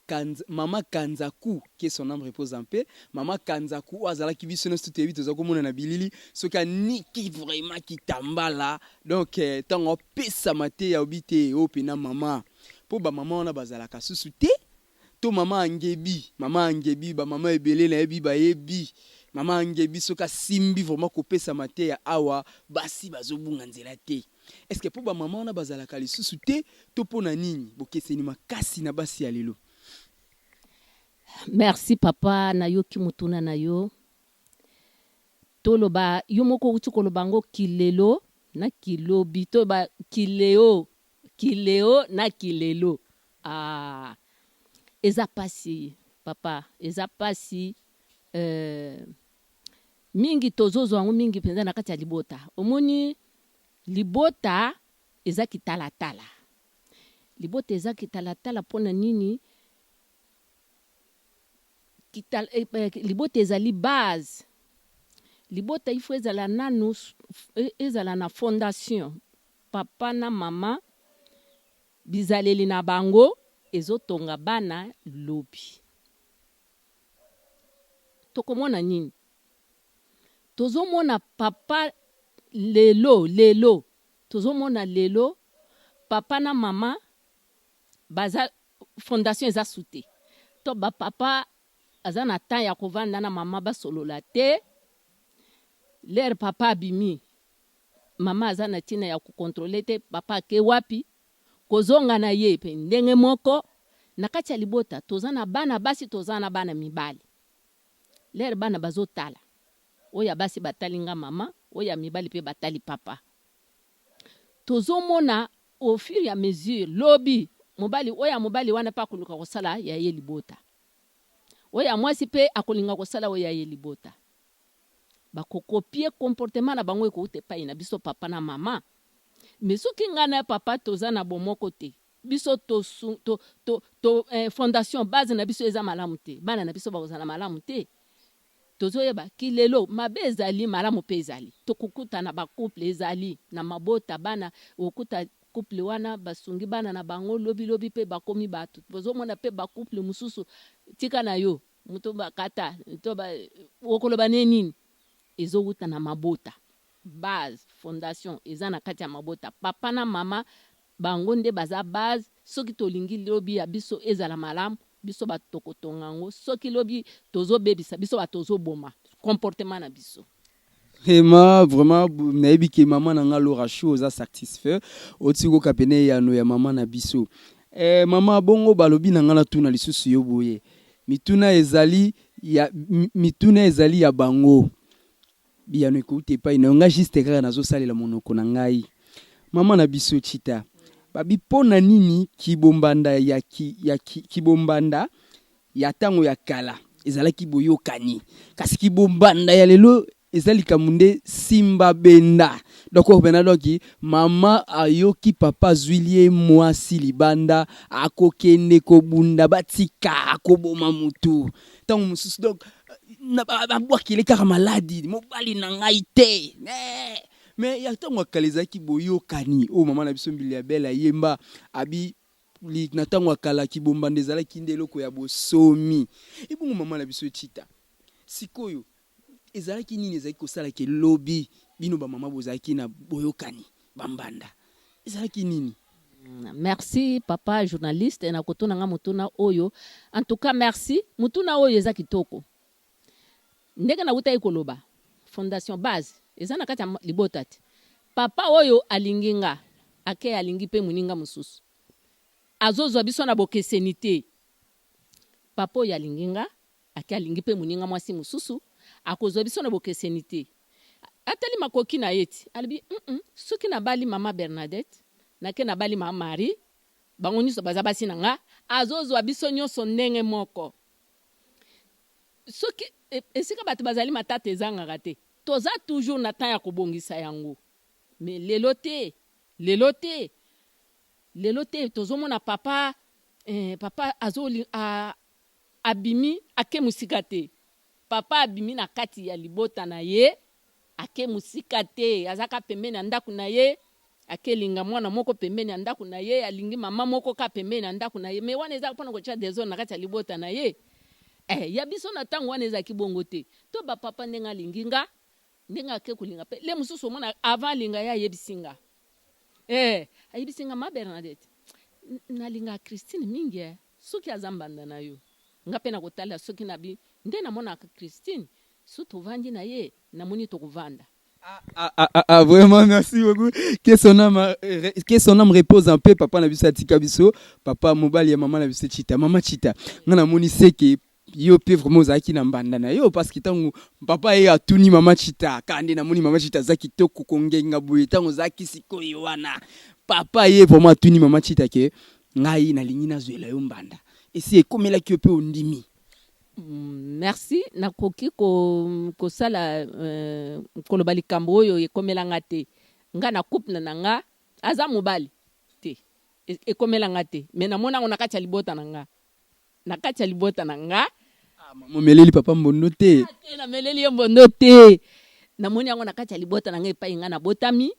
Kanza, mama Kanzaku, que son ame repose en paix, mama Kanzaku oyo azalaki biso nionso toyebi toza komona na bilili soki aniki vraiment kitambala donc tango apesa mateya obi te oyo pena mama mpo ba mama wana bazalaka susu te To mama Angebi, mama Angebi, ba mama ebele nayebi bayebi mama Angebi soki asimbi vraiment kopesa mateya awa basi bazobunga nzela te. Est-ce que po ba mama wana bazalaka lisusu te to pona nini bokeseni makasi na basi ya lelo? Merci papa, nayoki motuna na yo. Toloba yo moko outi koloba yango kilelo na kilobi toloba kileo kileo na kilelo ah eza pasi papa eza pasi euh, mingi tozozwa yango mingi mpenza na kati ya libota omoni libota eza kitalatala libota eza kitalatala mpo na nini Eh, eh, libota ezali base libota il faut ezala nanu e, ezala na fondation papa na mama bizaleli na bango ezotonga bana lobi tokomona nini tozomona papa lelo lelo tozomona lelo papa na mama baza fondation eza su te to ba papa aza na temps ya kovanda na mama basolola te lere papa abimi mama aza na ntina ya kokontrole te papa ake wapi kozonga na ye pe ndenge moko na kati ya libota toza na bana basi toza na bana mibali lere bana bazotala oyo ya basi batali nga mama oyo ya mibali pe batali papa tozomona Au fur et à mesure, lobi, mobali oyo ya mobali wana pe akoluka kosala ya ye libota. Oyo ya mwasi pe akolinga kosala oyo ya ye libota. Bako copier comportement na bango ekowuta epayi na biso papa na mama. Mais soki ngai na papa toza na bomoko te, biso to, to, to, to eh, fondation base na biso eza malamu te, bana na biso bakozala malamu te. Tozoyeba ki lelo mabe ezali malamu pe ezali tokokuta na ba couple ezali na mabota bana okuta couple wana basungi bana na bango lobi lobi pe bakomi batu bozomona pe ba couple mususu tika na yo mutu bakata to ba okoloba ne nini ezowuta na mabota base fondation eza na kati ya mabota papa na mama Bango nde baza base, soki tolingi lobi ya biso ezala malamu, biso batu tokotonga yango, soki lobi tozo bebisa, biso batu tozo boma comportement na biso. Vraiment vraiment nayebi ke maman na nga Laura chou oza satisfait oti koka pene eyano ya maman na biso eh maman bongo balobi na nga natuna lisusu yo boye mituna ezali ya mituna ezali ya bango Biyano ekowuta epai na yo. Nga juste kaka nazo salela monoko na ngai. Maman na biso Chita, babi pona nini kibombanda ya ki ya ki kibombanda ya tango ya kala ezalaki boyokani kasi kibombanda ya lelo eza likambo nde simba benda donc oyo pena donc mama ayoki papa azwili ye mwasi libanda akokende kobunda batika akoboma mutu ntango mosusu donc babwakele kaka maladi mobali na ngai te eh! me ya ntango ya kala ezalaki boyokani oyo mama na biso mbili ya bele ayemba abi na ntango ya kala kibombanda ezalaki nde eloko ya bosomi ebongo mama na biso chita sikoyo ezalaki nini ezalaki kosala ke lobi bino bamama bozalaki na boyokani bambanda ezalaki nini Merci papa journaliste na kotuna nga motuna oyo. En tout cas merci. Motuna oyo eza kitoko. Ndenge nawutaki koloba fondation base eza na kati ya libota te. Papa oyo alingi nga ake alingi pe moninga mosusu. Azozwa biso na bokeseni te. Papa oyo alingi nga Ake alingi pe moninga mwasi mosusu, akozwa biso na bokeseni te. Atali makoki na ye ti alobi, Hum-hum, soki nabali mama Bernadette, nake nabali mama Marie, bango nionso baza basi na nga, azozwa biso nionso ndenge moko. Soki esika bato bazali matata ezangaka te, toza toujours na temps ya kobongisa yango. Mais lelo te, lelo te, lelo te, tozomona papa, eh, papa azo, a, Abimi ake musika te. Papa abimi na kati ya libota na ye ake musika te aza kaka pembeni ya ndaku na ye ake linga mwana moko pembeni ya ndaku na ye alingi mama moko kaka pembeni ya ndaku na ye mais wana eza pona kotia desordre na kati ya libota na ye eh ya biso na tango wana ezalaki bongo te to ba papa ndenge alingi nga ndenge ake kolinga pe le mosusu omona avant alinga ye ayebisi nga eh ayebisi nga ma Bernadette nalingaka Christine mingi eh Soki aza mbanda na yo nga pe nako tala soki na bi nde na monaka Christine soki tovandi na ye na moni toko vanda. Ah ah ah ah vraiment merci beaucoup que son âme que son âme repose en paix papa na biso atika biso papa mobali ya maman na biso Chita maman Chita nga na moni seke. Yo pe vraiment ozalaki na mbanda na yo parce que tango papa ye atuni mama Chita kaka nde namoni mama Chita aza kitoko kongenga boye tango ozalaki sikoyo wana papa ye vraiment atuni mama Chita ke ngai nalingi nazwela yo mbanda esi ekomelaki yo pe ondimi? Merci nakoki ko kosala koloba likambo oyo ekomela nga te nga na couple na nga aza mobali te ekomela nga te mais namona yango na kati ya libota na nga na kati ya libota na nga. Ah maman omeleli papa mbondo te? Ah te nameleli ye mbondo te namoni yango na kati ya libota na nga epai nga nabotami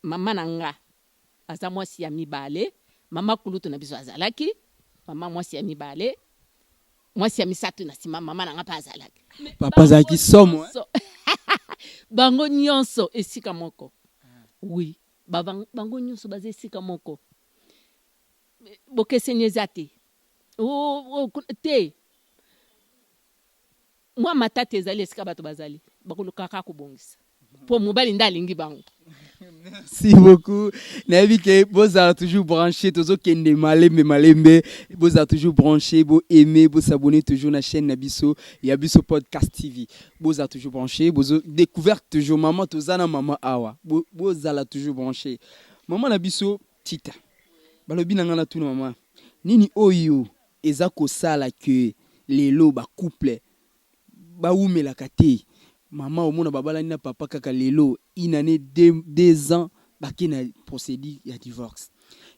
mama na nga aza mwasi ya mibale mama kulutu na biso azalaki mama mwasi ya mibale mwasi ya misato na sima mama na nga pe azalaki. Papa azalaki somo hein. Bango nionso esika moko oui bango nionso baza esika moko bokeseni eza te te mwa matata ezali esika bato bazali bakoluka kaka kobongisa mpo mobali nde alingi bango. Merci beaucoup. Nayebi ke bozala toujours branché, tozokende malembe malembe. Bozala toujours branché, bo aimer, bo s'abonner toujours na chaîne na biso ya biso podcast TV. Bozala toujours branché, bozo découverte toujours maman toza na maman awa. Bozala toujours branché. Maman na biso Tita. Balobi na nga natuna maman, nini oyo eza kosala que lelo ba couple bawumelaka te? Maman omona babalani na papa kaka lelo une annee deux ans bake na procedure ya divorce.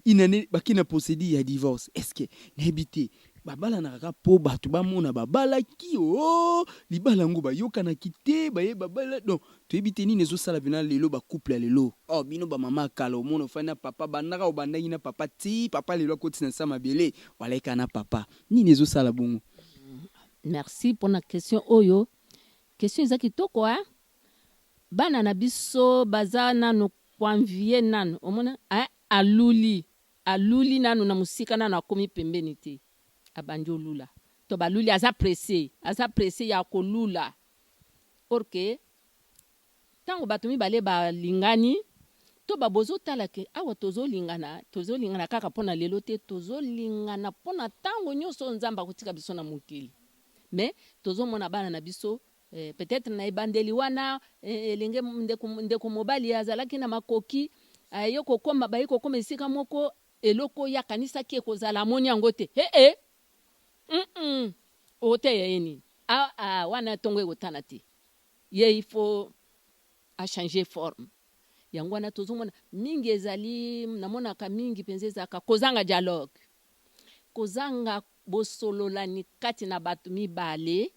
Une annee bake na procedure ya divorce. Est ce que nayebi te babalanaka kaka po batu bamona babalaki ooh libala yango bayokanaki te baye babala donc Toyebi te nini ezo sala pena lelo ba couple ya lelo oh bino ba mama ya kala omona ofandi na papa banda kaka obandaki na papa ti papa lelo akoti na se ya mabele walaki kaka na papa nini ezo sala bongo. Merci pona question oyo, question eza kitoko hein, bana na biso baza nanu ko envier nanu omoni hein, aluli aluli nanu na musika nanu akomi pembeni te abandi olula to baluli aza presse aza presse ya kolula Or que tango batu mibale ba lingani to ba bozo tala que awa tozo lingana, tozo lingana kaka pona lelo te, tozo lingana pona tango nioso oyo Nzambe ako tika biso na mokili. Mais tozo mona bana na biso peut etre na ebandeli wana elenge ndeko ndeko mobali azalaki na makoki aye kokoma baye kokoma esika moko eloko oyo akanisaki ekozala amoni yango te he he Humm oteya ye nini? Ah ah wana tongo ekotana te ye il faut a changer forme yango wana tozomona mingi ezali namonaka mingi penza ezalaka kozanga dialogue kozanga bosololani kati na bato mibale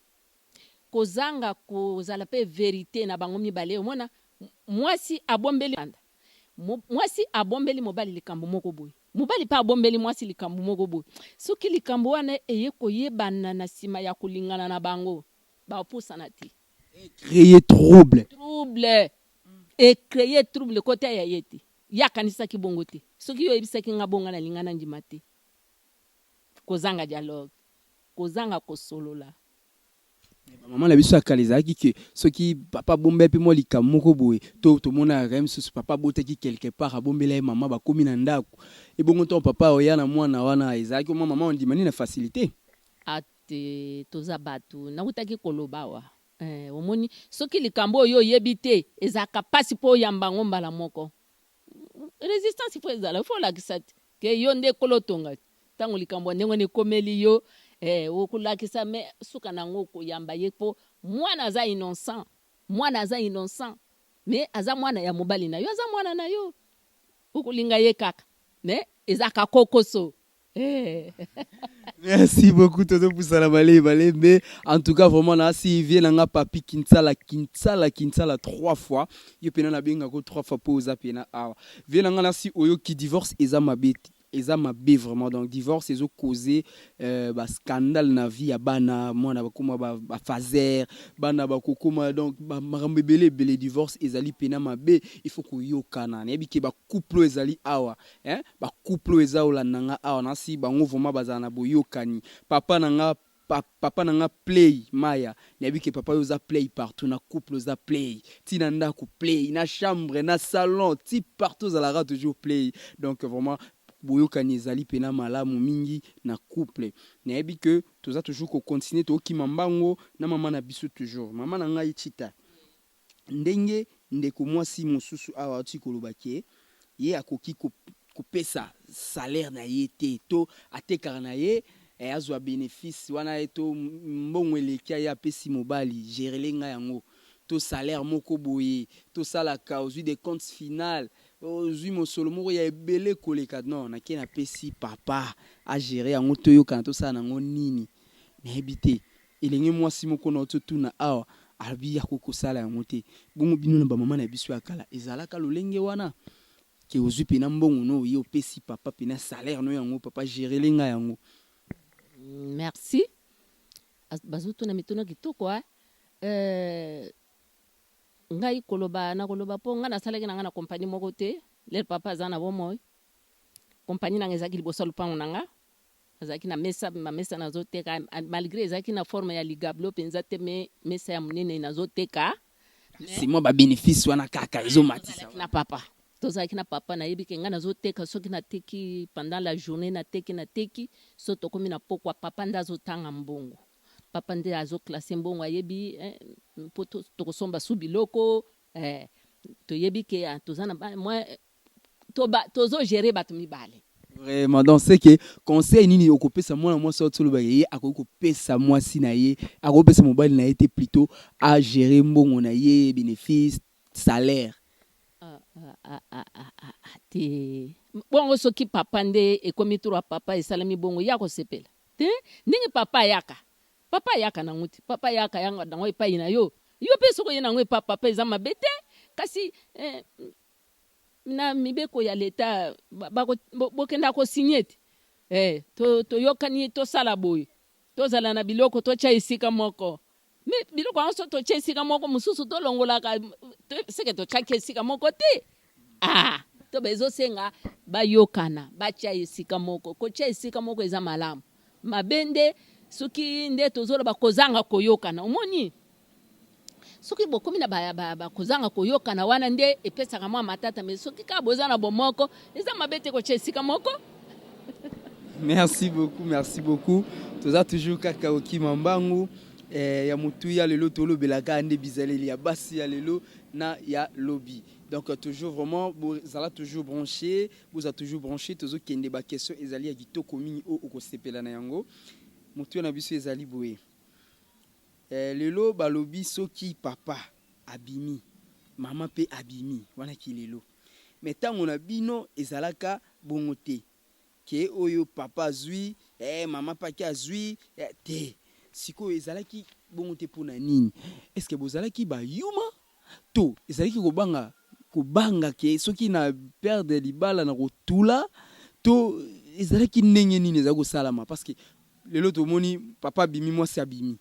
kozanga kozala pe verite na bango mibale omona mwasi abombeli mwasi abombeli mobali likambo moko boye Mobali pe abombeli mwasi likambo moko boye. Soki likambo wana eye koyebana na sima ya kolingana na bango, bakopusana te. E creer trouble. Trouble. E creer trouble kota ya ye te. Ye akanisaki bongo te. Soki yo oyebisaki nga bongo nga nalinga nandima te. Kozanga dialogue. Kozanga kosolola. Ba maman na biso ya kala ezalaki que soki papa abomba ye pe mwa likambo moko boye to tomonaka ye mosusu papa abotaki quelque part abombela ye maman bakomi na ndaku ebongo tango papa akoya na mwana wana ezalaki mwa maman ondima nde na facilite. Ah te toza batu nawutaki koloba awa eh omoni soki likambo oyo oyebi te ezalaka pasi po oyamba yango mbala moko Resistance il faut ezala, il faut olakisa te que yo nde kolo tonga. Tango likambo ya ndenge wana ekomeli yo, eh, okolakisa mais suka na yango okoyamba ye po mwana aza innocent, mwana aza innocent mais aza mwana ya mobali na yo, aza mwana na yo, okolinga ye kaka mais ezalaka kokoso. Eh. Merci beaucoup tozo pusana malembe malembe en tout cas vraiment na si vie na nga papi kinsala kinsala kinsala trois fois yo pena na benga ko trois fois po oza pena awa vie na nga na si oyo ki divorce eza mabe eza mabe vraiment donc divorce ezo causer euh, ba scandale na vie ya bana mwana bakoma ba, ba phaser bana bakokoma donc ba makambo ebele ebele divorce ezali pena mabe il faut koyokana nayebi ke ba couple oyo ezali awa Hein ba couple oyo eza olanda nga awa na si bango vraiment bazala na boyokani papa na nga papa na nga play maya nayebi ke papa yo oza play partout na couple oza play ti na ndaku play na chambre na salon ti partout ozalaka toujours play donc vraiment. Boyokani ezali pena malamu mingi na couple. Nayebi que toza toujours ko continuer tokima mbango na mama na biso toujours. Mama na ngai Chita, ndenge ndeko mwasi mosusu awa auti koloba ke ye akoki kopesa salaire na ye te to atekaka na ye eh, azwa benefice wana ye to mbongo eleki ye apesi mobali gerele ngai yango to salaire moko boye tosalaka ozwi des comptes final ozwi mosolo moko ya ebele koleka non nake napesi papa agere yango toyokana tosala nango nini nayebi te elenge mwasi moko na ototuna awa alobi akoki kosala yango te bongo bino na bamama na biso ya kala ezalaka lolenge wana ke ozwi mpena mbongo no oye opesi papa mpena salaire no yango papa gerele ngai yango. Merci bazotuna mituna kitoko eh. Euh, ngai koloba nakoloba mpo ngai nasalaki na ngai na kompani moko te lere papa aza na bomoi kompani na ngai ezalaki liboso ya lopango na nga nazalaki na mesa mamesa nazoteka malgré ezalaki na forme ya ligablo mpenza te me mesa ya monene nazoteka. C'est moi ba bénéfice wana kaka ezomatisa. Na papa tozalaki na papa nayebi ke ngai nazoteka soki nateki pendant la journée nateki nateki so tokomi na pokwa papa nde azotanga mbongo papa nde azoklasse mbongo ayebi eh, mpo tokosomba su biloko eh, toyebi ke ah, toza na mwa tozogere bato mibale. Vraiment, donc c'est que conseil nini okopesa mwana mwasi oyo tolobaka ye akoki kopesa mwasi na ye akopesa mobali na ye te plutôt a gérer mbongo na ye bénéfice salaire? Ah, ah, ah, ah, ah, ah, te bongo soki papa nde ekomi tro ya papa esalemi bongo ya kosepela te ndenge papa ayaka papa ayaka nango te papa ayaka yango nango epai na yo yo mpe soki oye nango epa papa eza mabe te kasi eh, na mibeko ya leta bokenda kosinye te eh, toyokani to tosala boye tozala na biloko totya esika moko me biloko yango so totya esika moko mosusu tolongolaka seke totyaki esika moko te ah, to bezosenga bayokana batya esika moko kotya esika moko eza malamu mabe nde soki nde tozoloba kozanga koyokana omoni soki bokomi na ba, ba, ba, kozanga koyokana wana nde epesaka mwa matata me soki kaka boza na bomoko eza mabe te kotya esika moko. Merci beaucoup, merci beaucoup. Toza toujours kaka okima mbangu eh, ya motuya lelo tolobelaka nde bizaleli ya basi ya lelo na ya lobi. Donc toujours vraiment bozala toujours branché, boza toujours branché tozokende ba question ezali ya kitoko mingi oyo okosepela na yango. Motuya na biso ezali boye. Eh, lelo balobi soki papa abimi mama pe abimi wana kilelo mais tango na bino ezalaka bongo te ke oyo papa azui eh, mama pe ake azui eh, te sikoyo ezalaki bongo te pona nini est ce que bozalaki ba yuma to ezalaki kobanga kobanga ke soki na perdre libala na kotula to ezalaki ndenge nini ezalaki kosalama parce que lelo tomoni papa abimi mwasi abimi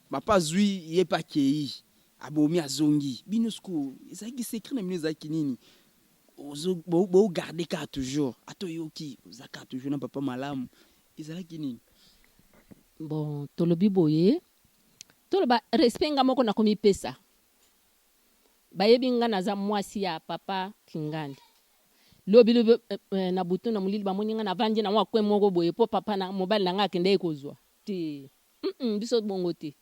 papa azui ye pe akeyi abomi azongi bino sikoyo ezalaki secret na bino ezalaki nini ozo bo garder kaka toujours ata oyoki oza kaka toujours na papa malamu ezalaki nini? Bon tolobi boye toloba respect nga moko nakomipesa bayebi nga naza mwasi ya papa Kingandi lobi lobi eh, na butu na molili bamoni nga navandi na mwa coin moko boye po papa na mobali na nga akendeki kozwa te mm -mm, biso bongo te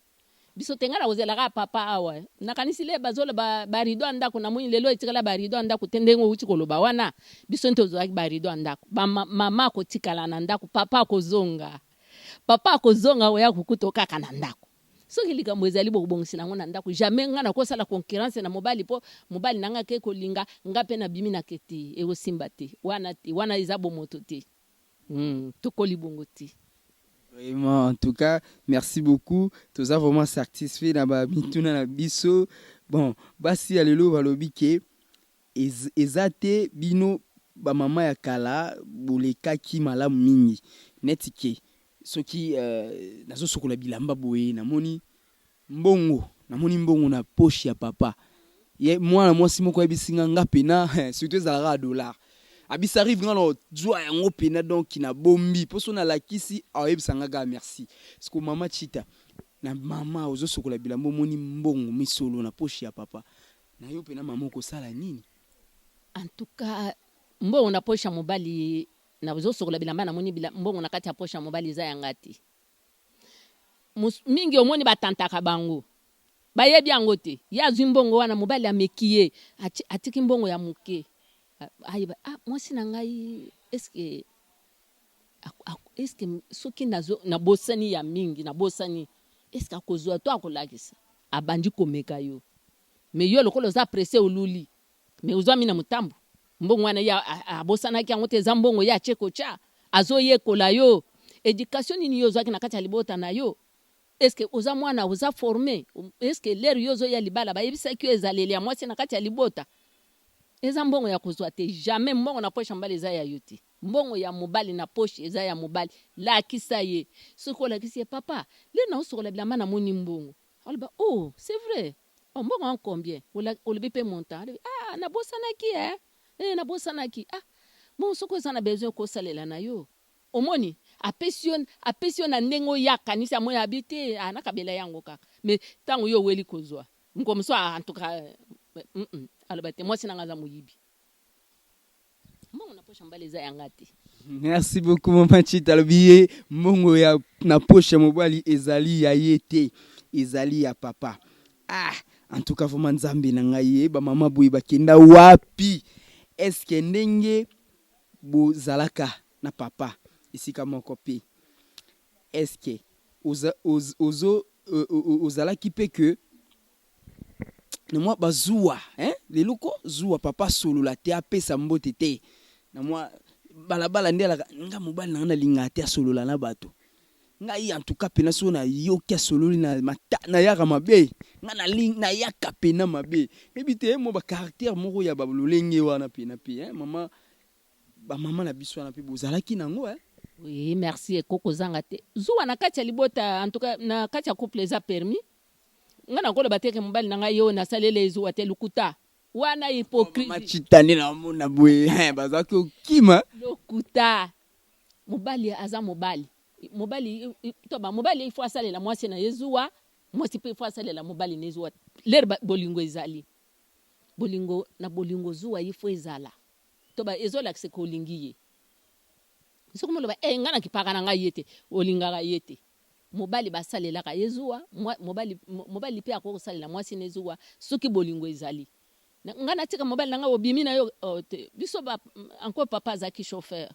biso te nga nakozela kaka papa awa nakanisi le bazoloba barido ya ndako namoni lelo etikala barido ya ndako te ndenge outi koloba wana biso nde tozwaki barido ya ndako mama akotikala na ndako papa akozonga papa akozonga oya kokuta kaka na ndako soki likambo ezali bokobongisela yango na ndako jamais nga nakosala concurrence na mobali mpo mobali na nga ake kolinga nga mpe nabimi na ke te ekosimba te wana te wana eza bomoto te tokoli bongo te. Vraiment en tout cas merci beaucoup toza vraiment satisfait na ba mituna na biso bon basi ya lelo balobi ke eza te bino ba mama ya kala bolekaki malamu mingi neti ke soki nazo sokola bilamba boye namoni mbongo namoni mbongo na poche ya papa ye mwana mwasi moko ayebisi nga nga pena surtout ezalaka ya dollar abisa arrive nga na zwa yango pena donc na bombi po so nalakisi ayebisa nga kaka merci siko mama chita na mama ozo sokola bilamba omoni mbongo misolo na poche ya papa na yo pena mama okosala nini? En tout cas mbongo na poche ya mobali. Nazosokola bilamba namoni mbongo na kati ya poche ya mobali eza ya nga te. Mingi omoni batantaka bango bayebi yango te. Ye azwi mbongo wana mobali ameki ye atiki mbongo ya moke ayeba ah mwasi na ngai est-ce que est-ce que soki nazo nabosani ya mingi nabosani est-ce que akozwa to akolakisa abandi komeka yo mais yo lokola oza presse oluli Mais ozwami na mutambu. Mbongo wana ye abosanaki yango te eza mbongo ye atie kotia. Azoyekola yo. Education nini yo ozwaki na kati ya libota na yo? Est ce que oza mwana oza forme? Est ce que l'heure yo ozoya libala bayebisaki yo ezaleli ya mwasi na kati ya libota? Eza mbongo ya kozwa te. Jamais mbongo na poche ya mobali eza ya yo te. Mbongo ya mobali na poche eza ya mobali. Lakisa ye. Soki olakisi ye papa, lelo naosokola bilamba namoni mbongo. Aloba oh c'est vrai oh mbongo yango combien olobi pe montant alobi ah nabosanaki eh eh nabosanaki ah bon soki oza na besoin okosalela na yo omoni apesi yo apesi yo na ndenge oyo akanisi amoni abi te ah nakabela yango kaka mais ntango yo oweli kozwa mokolo mosusu ah, en tout cas mm -mm. aloba te mwasi na nga aza moyibi Mbongo na poche ya mobali eza ya nga te. Merci beaucoup maman Chita alobi ye mbongo ya na poche ya mobali ezali ya ye te ezali ya papa ah en tout cas vraiment nzambe na ngai ye ba mama boye bakenda wapi est-ce que ndenge bozalaka na papa esika moko pe est-ce que oza ozo ozalaki pe que na mwa bazuwa hein lelo ko zuwa papa asolola te apesa mbote te na mwa balabala nde alaka nga mobali na nga nalingaka te asolola na bato ngai en tout cas pena soki nayoki asololi na mata nayaka mabe nga nayaka pena mabe nayebi te mwa ba caractère moko ya ba lolenge wana pena pe hein mama Ba maman na biso wana pe bozalaki nango eh. Oui merci eko kozanga te zuwa na kati ya libota en tout cas na kati ya couple eza permis nga nakoloba te ke mobali na ngai ye oyo nasalela ye zuwa te lokuta wana hypocrisie. Mama chita nde naomona boye eh, bazalaki kokima. Lokuta mobali aza mobali mobali to ba mobali il faut asalela mwasi na ye zuwa mwasi pe il faut asalela mobali na ye zuwa lere bolingo ezali bolingo na bolingo zuwa il faut ezala To ba ezo lakisa ke olingi ye. Soki moloba eh nga na kipaka na ngai ye te, olingaka ye te. Mobali ba salelaka ye zuwa, mobali mobali pe akoki kosalela mwasi ne zuwa soki bolingo ezali. Nga natika mobali na nga obimi na yo oh te. Biso ba encore papa azalaki chauffeur.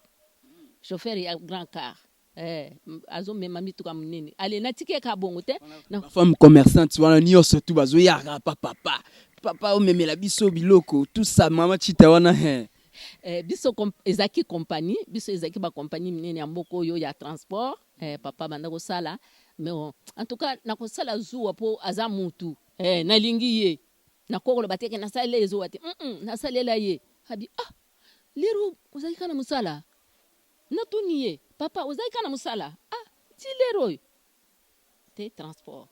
Chauffeur ya grand car. Eh azo mema mituka munene. Allez natiki ye kaka bongo te. Ba femme commerçante wana nioso tout bazo yaka pa papa. Papa omemela biso biloko tout ça mama chita wana he. Eh biso ezalaki compagnie biso ezalaki ba compagnie minene ya mboka oyo ya transport eh papa abanda kosala mais bon en tout cas nakosala zuwa po aza mutu eh nalingi ye nakoki koloba te ke nasalela ye zuwa te hum nasalela ye abi ah lero ozalaki kaka na mosala Natuni ye, Papa, ozali kaka na mosala? Ah, tii lero oyo? Te, transport.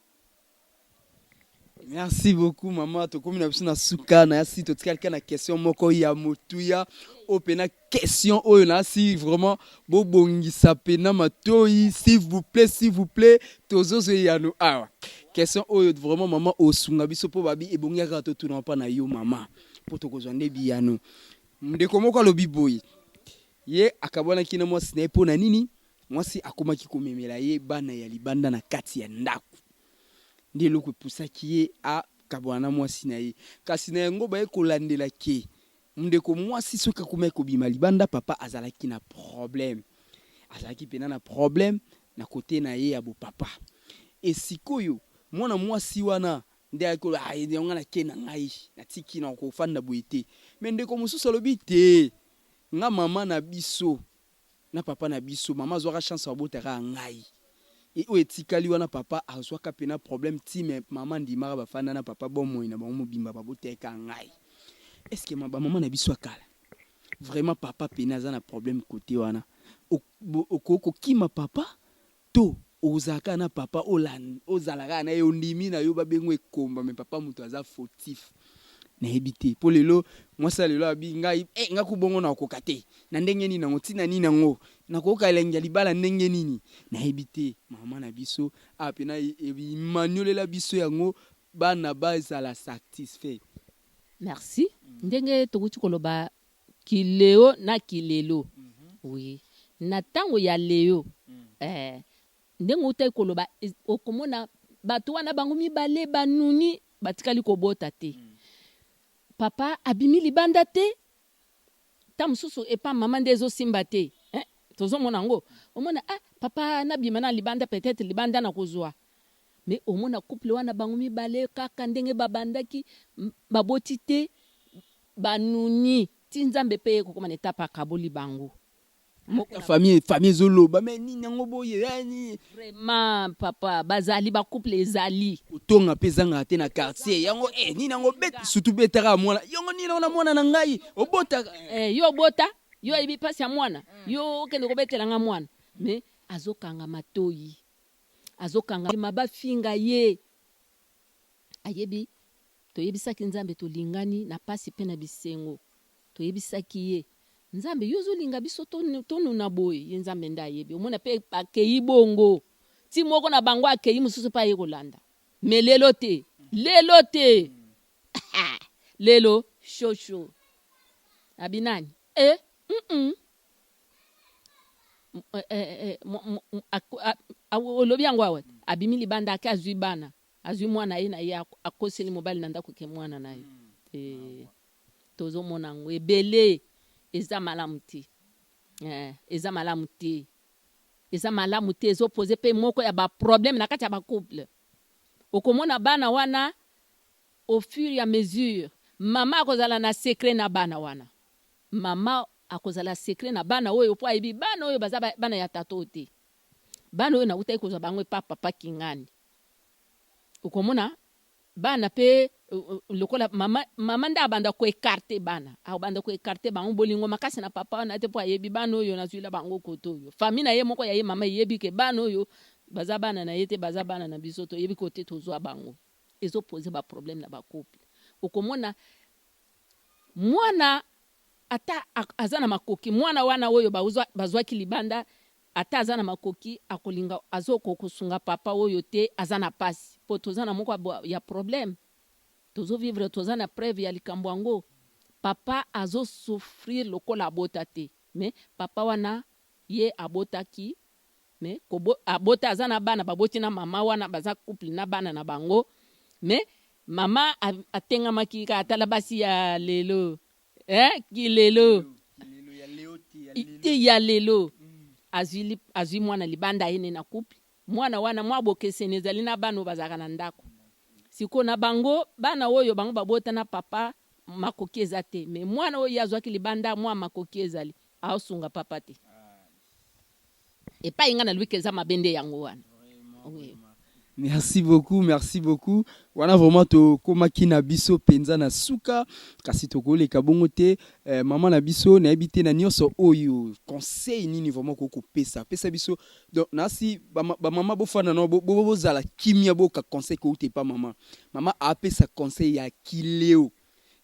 Merci beaucoup maman, tokomi na biso na suka na si totikali kaka na question moko ya motuya oyo pena question oyo na si vraiment bobongisa pena matoyi s'il vous plaît s'il vous plaît tozozwa eyano awa question oyo vraiment maman osunga biso mpo babi ebongi kaka totuna mpa na yo maman mpo tokozwa nde biyano ndeko moko alobi boye Ye akabwanaki na mwasi na ye mpo na nini? Mwasi akomaki komemela ye bana ya libanda na kati ya ndako. Nde eloko epusaki ye akabwana na mwasi na ye. Kasi na yango baye kolandela ke ndeko mwasi soki akomaki kobima libanda, papa azalaki na problème. Azalaki pena na problème na cote na ye ya bopapa. Et sikoyo mwana mwasi wana nde ayaki koloba, ah yango nga nake na ngai, natiki nakofanda boye te. Mais ndeko mosusu alobi te, Nga maman na biso na papa na biso maman azuaka chance ya kobota kaka ngai et oyo etikali wana papa azuaka pena problème ti mais maman andimaka ba fanda na papa bomoi na bango mobimba ba bota ye kaka ngai est ce que ba maman na biso ya kala vraiment papa pena aza na problème cote wana okoki kokima papa To ozala kaka na papa ozala kaka na ye ondimi na yo babengo ekomba mais papa mutu aza fautif nayebi te po lelo mwasi ya lelo abi ngai eh nga ku bongo nakokoka te na ndenge nini yango tina nini yango nakoyoka elengi ya libala ndenge nini nayebi te maman na biso awa pena emaniolela biso yango bana bazala satisfait. Merci ndenge towuti koloba kileo na kilelo. Oui, na tango ya Leo eh, ndenge outaki koloba okomona bato wana bango mibale banuni batikali kobota te. Papa abimi libanda te, ta mosusu epa mama nde ezosimba te eh, tozomona yango omona ah, papa nabima na libanda peut-être libanda nakozwa mais omona couple wana bango mibale kaka ndenge babandaki baboti te banuni ti Nzambe pe ye kokoma na etape akaboli bango. Moko na famille famille ezoloba mais nini yango boye eh, nini Vraiment papa bazali ba couple ezali. Kotonga pe ezangaka te na quartier yango eh nini yango bet surtout betaka mwana yango nini yango na mwana na ngai obotaka eh. Eh yo obota yo oyebi pasi ya mwana yo okende kobetela nga mwana mais azokanga matoyi azokanga ma bafinga ye ayebi Toyebisaki Nzambe tolingani na pasi pe na bisengo. Toyebisaki ye, Nzambe yo ozolinga biso tonuna boye? Ye Nzambe nde ayebi. Omona pe bakeyi bongo. Ti moko na bango akeyi mosusu pe aye kolanda. Mais lelo te. Lelo te! Lelo shosho. Abi nani? Eh! Hum Olobi yango awa? Abimi libanda ake azui bana. Azui mwana aye na ye akoseli mobali na ndaku ke mwana na yo te tozo mona yango ebele eza malamu te eh, eza malamu te eza malamu te ezo pose pe moko ya ba problème na kati ya ba couple okomona bana wana au fur et à mesure mama akozala na secret na bana wana mama akozala secret na bana oyo po ayebi bana oyo baza bana ya tata oyo te bana oyo nawutaki kozwa bango epa papa kingani Okomona bana pe lokola mama mama nde abanda ko ecarte bana akobanda ko ecarte bango bolingo makasi na papa wana te po ayebi bana oyo nazuila bango kote oyo famille na ye moko ya ye mama eyebi ke bana oyo baza bana na ye te baza bana na biso toyebi kote tozua bango ezo pose ba problème na ba couple okomona mwana ata aza na makoki mwana wana oyo bazwaki libanda Ata aza na makoki akolinga azo kosunga papa oyo te aza na pasi po toza na moko ya problème tozo vivre toza na preuve ya likambo yango papa azo souffrir lokola abota te mais papa wana ye abotaki mais kobo abota aza na bana baboti na mama wana baza couple na bana na bango mais mama atengamaki kaka tala basi ya lelo Eh, kilelo te ya lelo azwi azwi mwana libanda aye ne na couple mwana wana mwa bokeseni ezali na bana oyo bazalaka na ndako sikoyo na bango bana oyo bango babota na papa makoki eza te me mwana oyo ye azwaki libanda mwa makoki ezali aosunga papa te epai nga nalobi ke eza mabe nde yango wana oui. Merci beaucoup, merci beaucoup. Wana vraiment tokomaki na biso penza na suka, kasi tokoleka bongo te. Eh, mama na biso nayebi te na nyonso oyo conseil nini vraiment okoki kopesa pesa biso donc nasi ba mama bofanda na bo, bo, bozala kimia boka conseil kouta epa mama. Mama apesa conseil ya kileo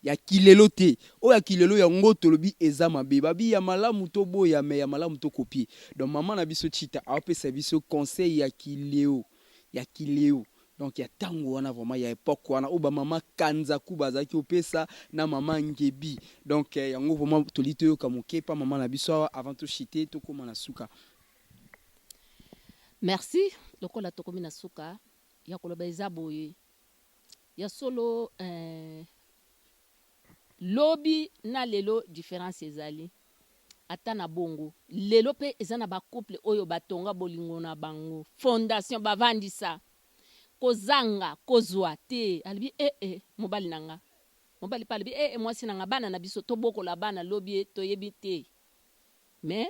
Ya kilelo te. Oyo ya kilelo yango tolobi eza mabe. Babi ya malamu to boya mais ya malamu to copier. Donc maman na biso Chita ao pesa biso conseil ya kileo. Ya kileo. Donc ya tango wana vraiment ya epoque wana oyo ba maman Kanzaku bazalaki kopesa na maman Ngebi. Donc yango vraiment tolingi toyoka moke pa maman na biso awa avant to chuter tokoma na suka. Merci lokola tokomi na suka ya koloba eza boye Ya solo eeh lobi na lelo difference ezali ata na bongo lelo pe eza na ba couple oyo ba tonga bolingo na bango fondation ba vandisa kozanga kozua te alobi eh eh mobali na nga mobali pe alobi eh eh mwasi na nga bana na biso tobokola bana lobi toyebi te mais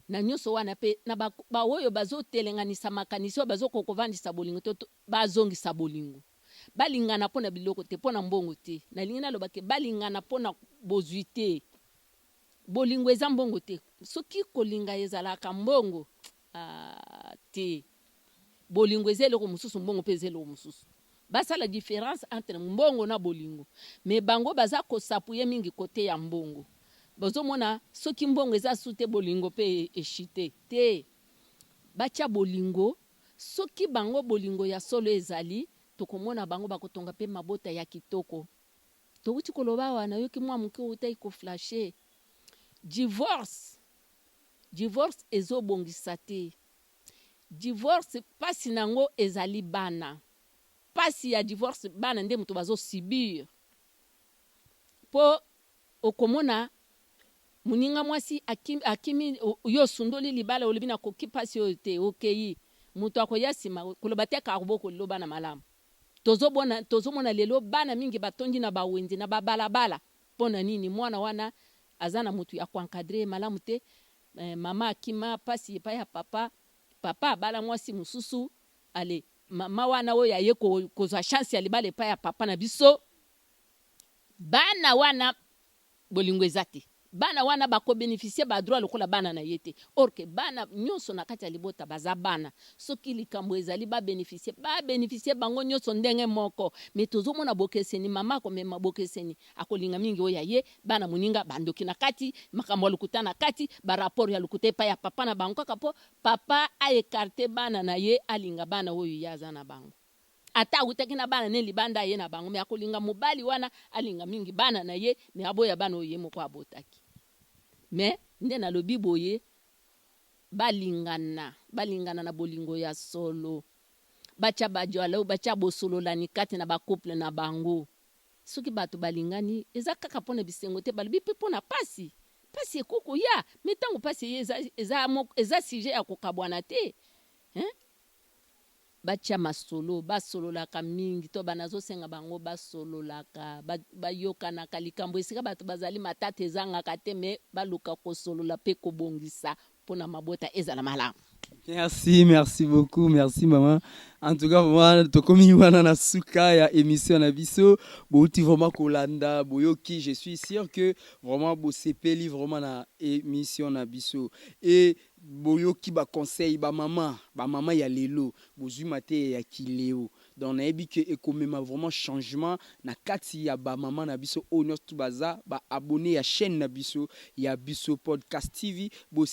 Na nionso wana pe na ba baoyo bazo telenganisa makanisi oyo bazo koka kovandisa bolingo te bazongisa bolingo. Balingana po na biloko te, po na mbongo te. Nalingi naloba ke balingana po na bozwi te. Bolingo eza mbongo te. Soki kolinga ezalaka mbongo aah te. Bolingo eza eloko mosusu, mbongo pe eza eloko mosusu. Basala difference entre mbongo na bolingo. Mais bango baza ko s'appuyer mingi cote ya mbongo. Bozo mona soki mbongo eza su te bolingo pe e chuter. Te. Batia bolingo, soki bango bolingo ya solo ezali, tokomona bango bakotonga pe mabota ya kitoko. Towuti koloba awa, nayoki mua muke owutaki ko flasher. Divorce! Divorce ezobongisa te. Divorce pasi na yango ezali bana. Pasi ya divorce bana nde moto bazo subir. Po okomona moninga mwasi akimi, akimi yo osundoli libala olobi nakoki pasi oyo te, okeyi. Moto akoya sima koloba te karbo koloba bana malamu. Tozobona, tozomona lelo bana mingi batondi na ba wenze, na ba balabala. Pona nini? Mwana wana aza na mutu ya ko encadrer ye malamu te. Mama akima pasi epai ya papa, papa abala mwasi mosusu, allez mama wana oyo aye kozwa chance ya libala epai ya papa na biso, bana wana bolingo eza te. Bana wana bako beneficier ba droits lokola bana na ye te. Or que bana nionso na kati ya libota baza bana. Soki likambo ezali ba beneficier, ba beneficier bango nionso ndenge moko. Mais tozo mona bokeseni, mama akomema bokeseni, akolinga mingi oyo ya ye, bana moninga ba ndoki na kati, makambo ya lokuta na kati, ba rapport ya lokuta epai ya papa na bango kaka po papa a ecarter bana na ye alinga bana oyo ye aza na bango. Ata awutaki na bana ne libanda aye na bango mais akolinga mobali wana alinga mingi bana na ye mais aboya bana oyo ye moko abotaki. Mais nde nalobi boye balingana, balingana na bolingo ya solo. Batia ba dialogue, batia bosololani kati na ba couple na bango. Soki bato balingani eza kaka pona bisengo te, balobi pe pona pasi. Pasi ekoki koya mais tango pasi eye eza eza eza sujet ya kokabwana te hein. Batia masolo, basololaka mingi to ba nazosenga bango basololaka, bayokanaka likambo esika bato bazali matata ezangaka te mais baluka kosolola pe kobongisa pona mabota ezala malamu. Merci, merci beaucoup, merci maman. En tout cas, vraiment, tokomi wana na suka ya émission na biso. Bouti vraiment kolanda, boyoki, je suis sûr que vraiment bosepeli vraiment na émission na biso. Et Boyoki ba conseils ba maman, ba maman ya lelo bozui mateya ya kileo donc nayebi que ekomema vraiment changement na kati ya ba maman na biso oyo nionso tout baza ba abonnes ya chaine na biso ya biso podcast TV bo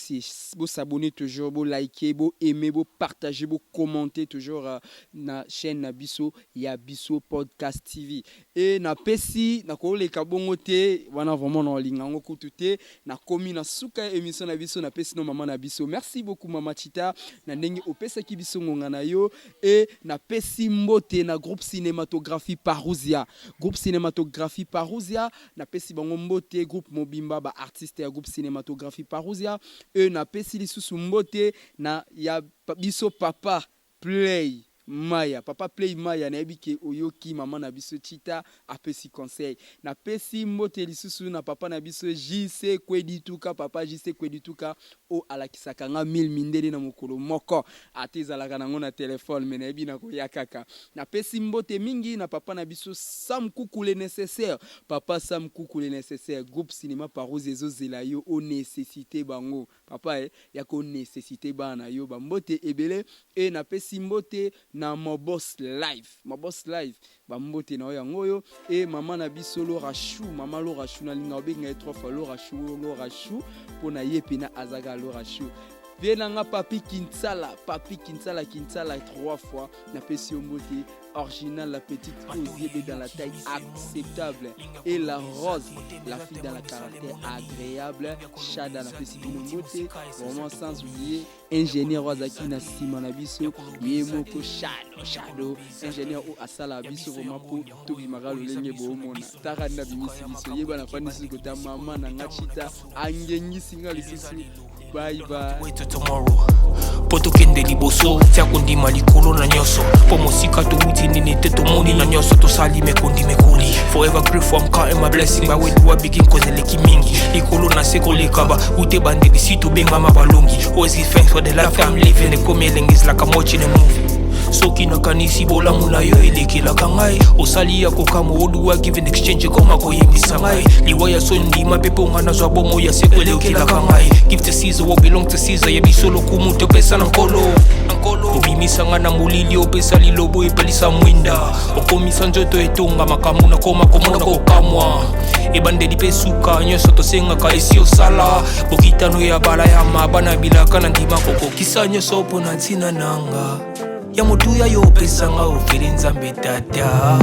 bo s'abonner toujours bo liker bo aimer bo partager bo commenter toujours na chaine na biso ya biso podcast TV et na pesi nakoleka bongo te wana vraiment na olinga yango kutu te Nakomi na suka ya emission na biso, napesi no mama na biso merci beaucoup mama Chita na ndenge opesaki biso ngonga na yo et napesi mbote na groupe cinematographie Parousia, groupe cinematographie Parousia napesi bango mbote groupe mobimba ba artistes ya groupe cinematographie Parousia et napesi lisusu mbote na ya biso papa Play maya papa play maya nayebi ke oyoki maman na biso chita apesi conseil na pesi mbote lisusu na papa na biso JC kwedituka papa JC kwedituka oyo alakisaka nga 1000 mindele na mokolo moko ata ezalaka nango na telephone mais nayebi nakoya kaka na pesi mbote mingi na papa na biso Sam kuku le necessaire papa Sam kuku le necessaire groupe cinema parouse ezo zela yo o necessite bango Papa eh ya ko necessite bana na yo ba mbote ebele et na pesi mbote na mon boss live mon boss live ba mbote na yo yango oyo et maman na biso Laura Chou maman Laura Chou na linga obenga ye trois fois Laura Chou Laura Chou pona ye pena azaka Laura Chou vie na nga papi Kinsala papi Kinsala Kinsala trois fois na pesi yo mbote Original la petite Oziebe dans la taille acceptable et la rose la fille dans la caractère agréable Shada na pesi bino mbote vraiment sans oublier ingénieur oyo azalaki na nsima na biso ye moko Shado Shado ingénieur oyo asala biso vraiment mpo tobimaka lolenge boomona taka nde abimisi biso yeba nafandisi kota mama na nga chita angengisi nga lisusu bye bye mpo tokende liboso tia kondima likolo na nyonso mpo mosika towuti nini te tomoni na nyonso tosali mekondima ekoli forever grateful I'm counting my blessing by where do I begin cause eleki mingi likolo na se koleka ba ute bandeli si tobengama balongi always give thanks for the life I'm living ekomi elengi is like I'm watching a movie soki nakanisi bolamu na yo elekelaka ngai osali ya kokamwa oduwa give in exchange ekoma koyembisa ngai liwa ya soni ndima mpe mpo ngai nazwa bomoi ya seko elekelaka ngai give to Caesar what belong to Caesar ya biso lokumu topesa na nkolo obimisa ngai na molili opesa lilobo epelisa mwinda okomisa nzoto etonga makambo nakoma komona kokamwa ebandeli mpe suka nyonso tosengaka esi osala bokitano ya balayama bana bilaka na ndima kokokisa nyonso mpo na ntina nanga ya motuya yo opesa nga ofele nzambe tata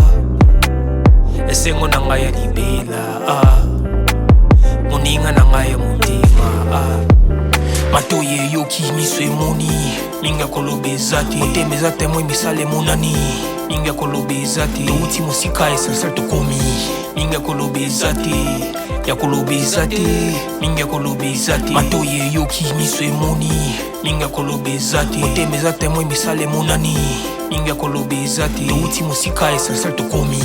esengo na ngai ya libela ah. moninga na ngai ya motema ah. eza te. Motema eza témoin, misala emonani. Mingi ya koloba eza te. Touti mosika, essentiel tokomi. Mingi ya koloba eza te, ya koloba eza te. Mingi ya koloba eza te. Matoi eyoki, miso emoni. Mingi ya koloba eza te. Motema eza témoin, misala emonani. Mingi ya koloba eza te. Touti mosika, essentiel tokomi.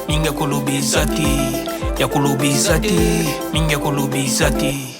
Mingi ya koloba eza te, ya koloba eza te. Mingi ya koloba eza te.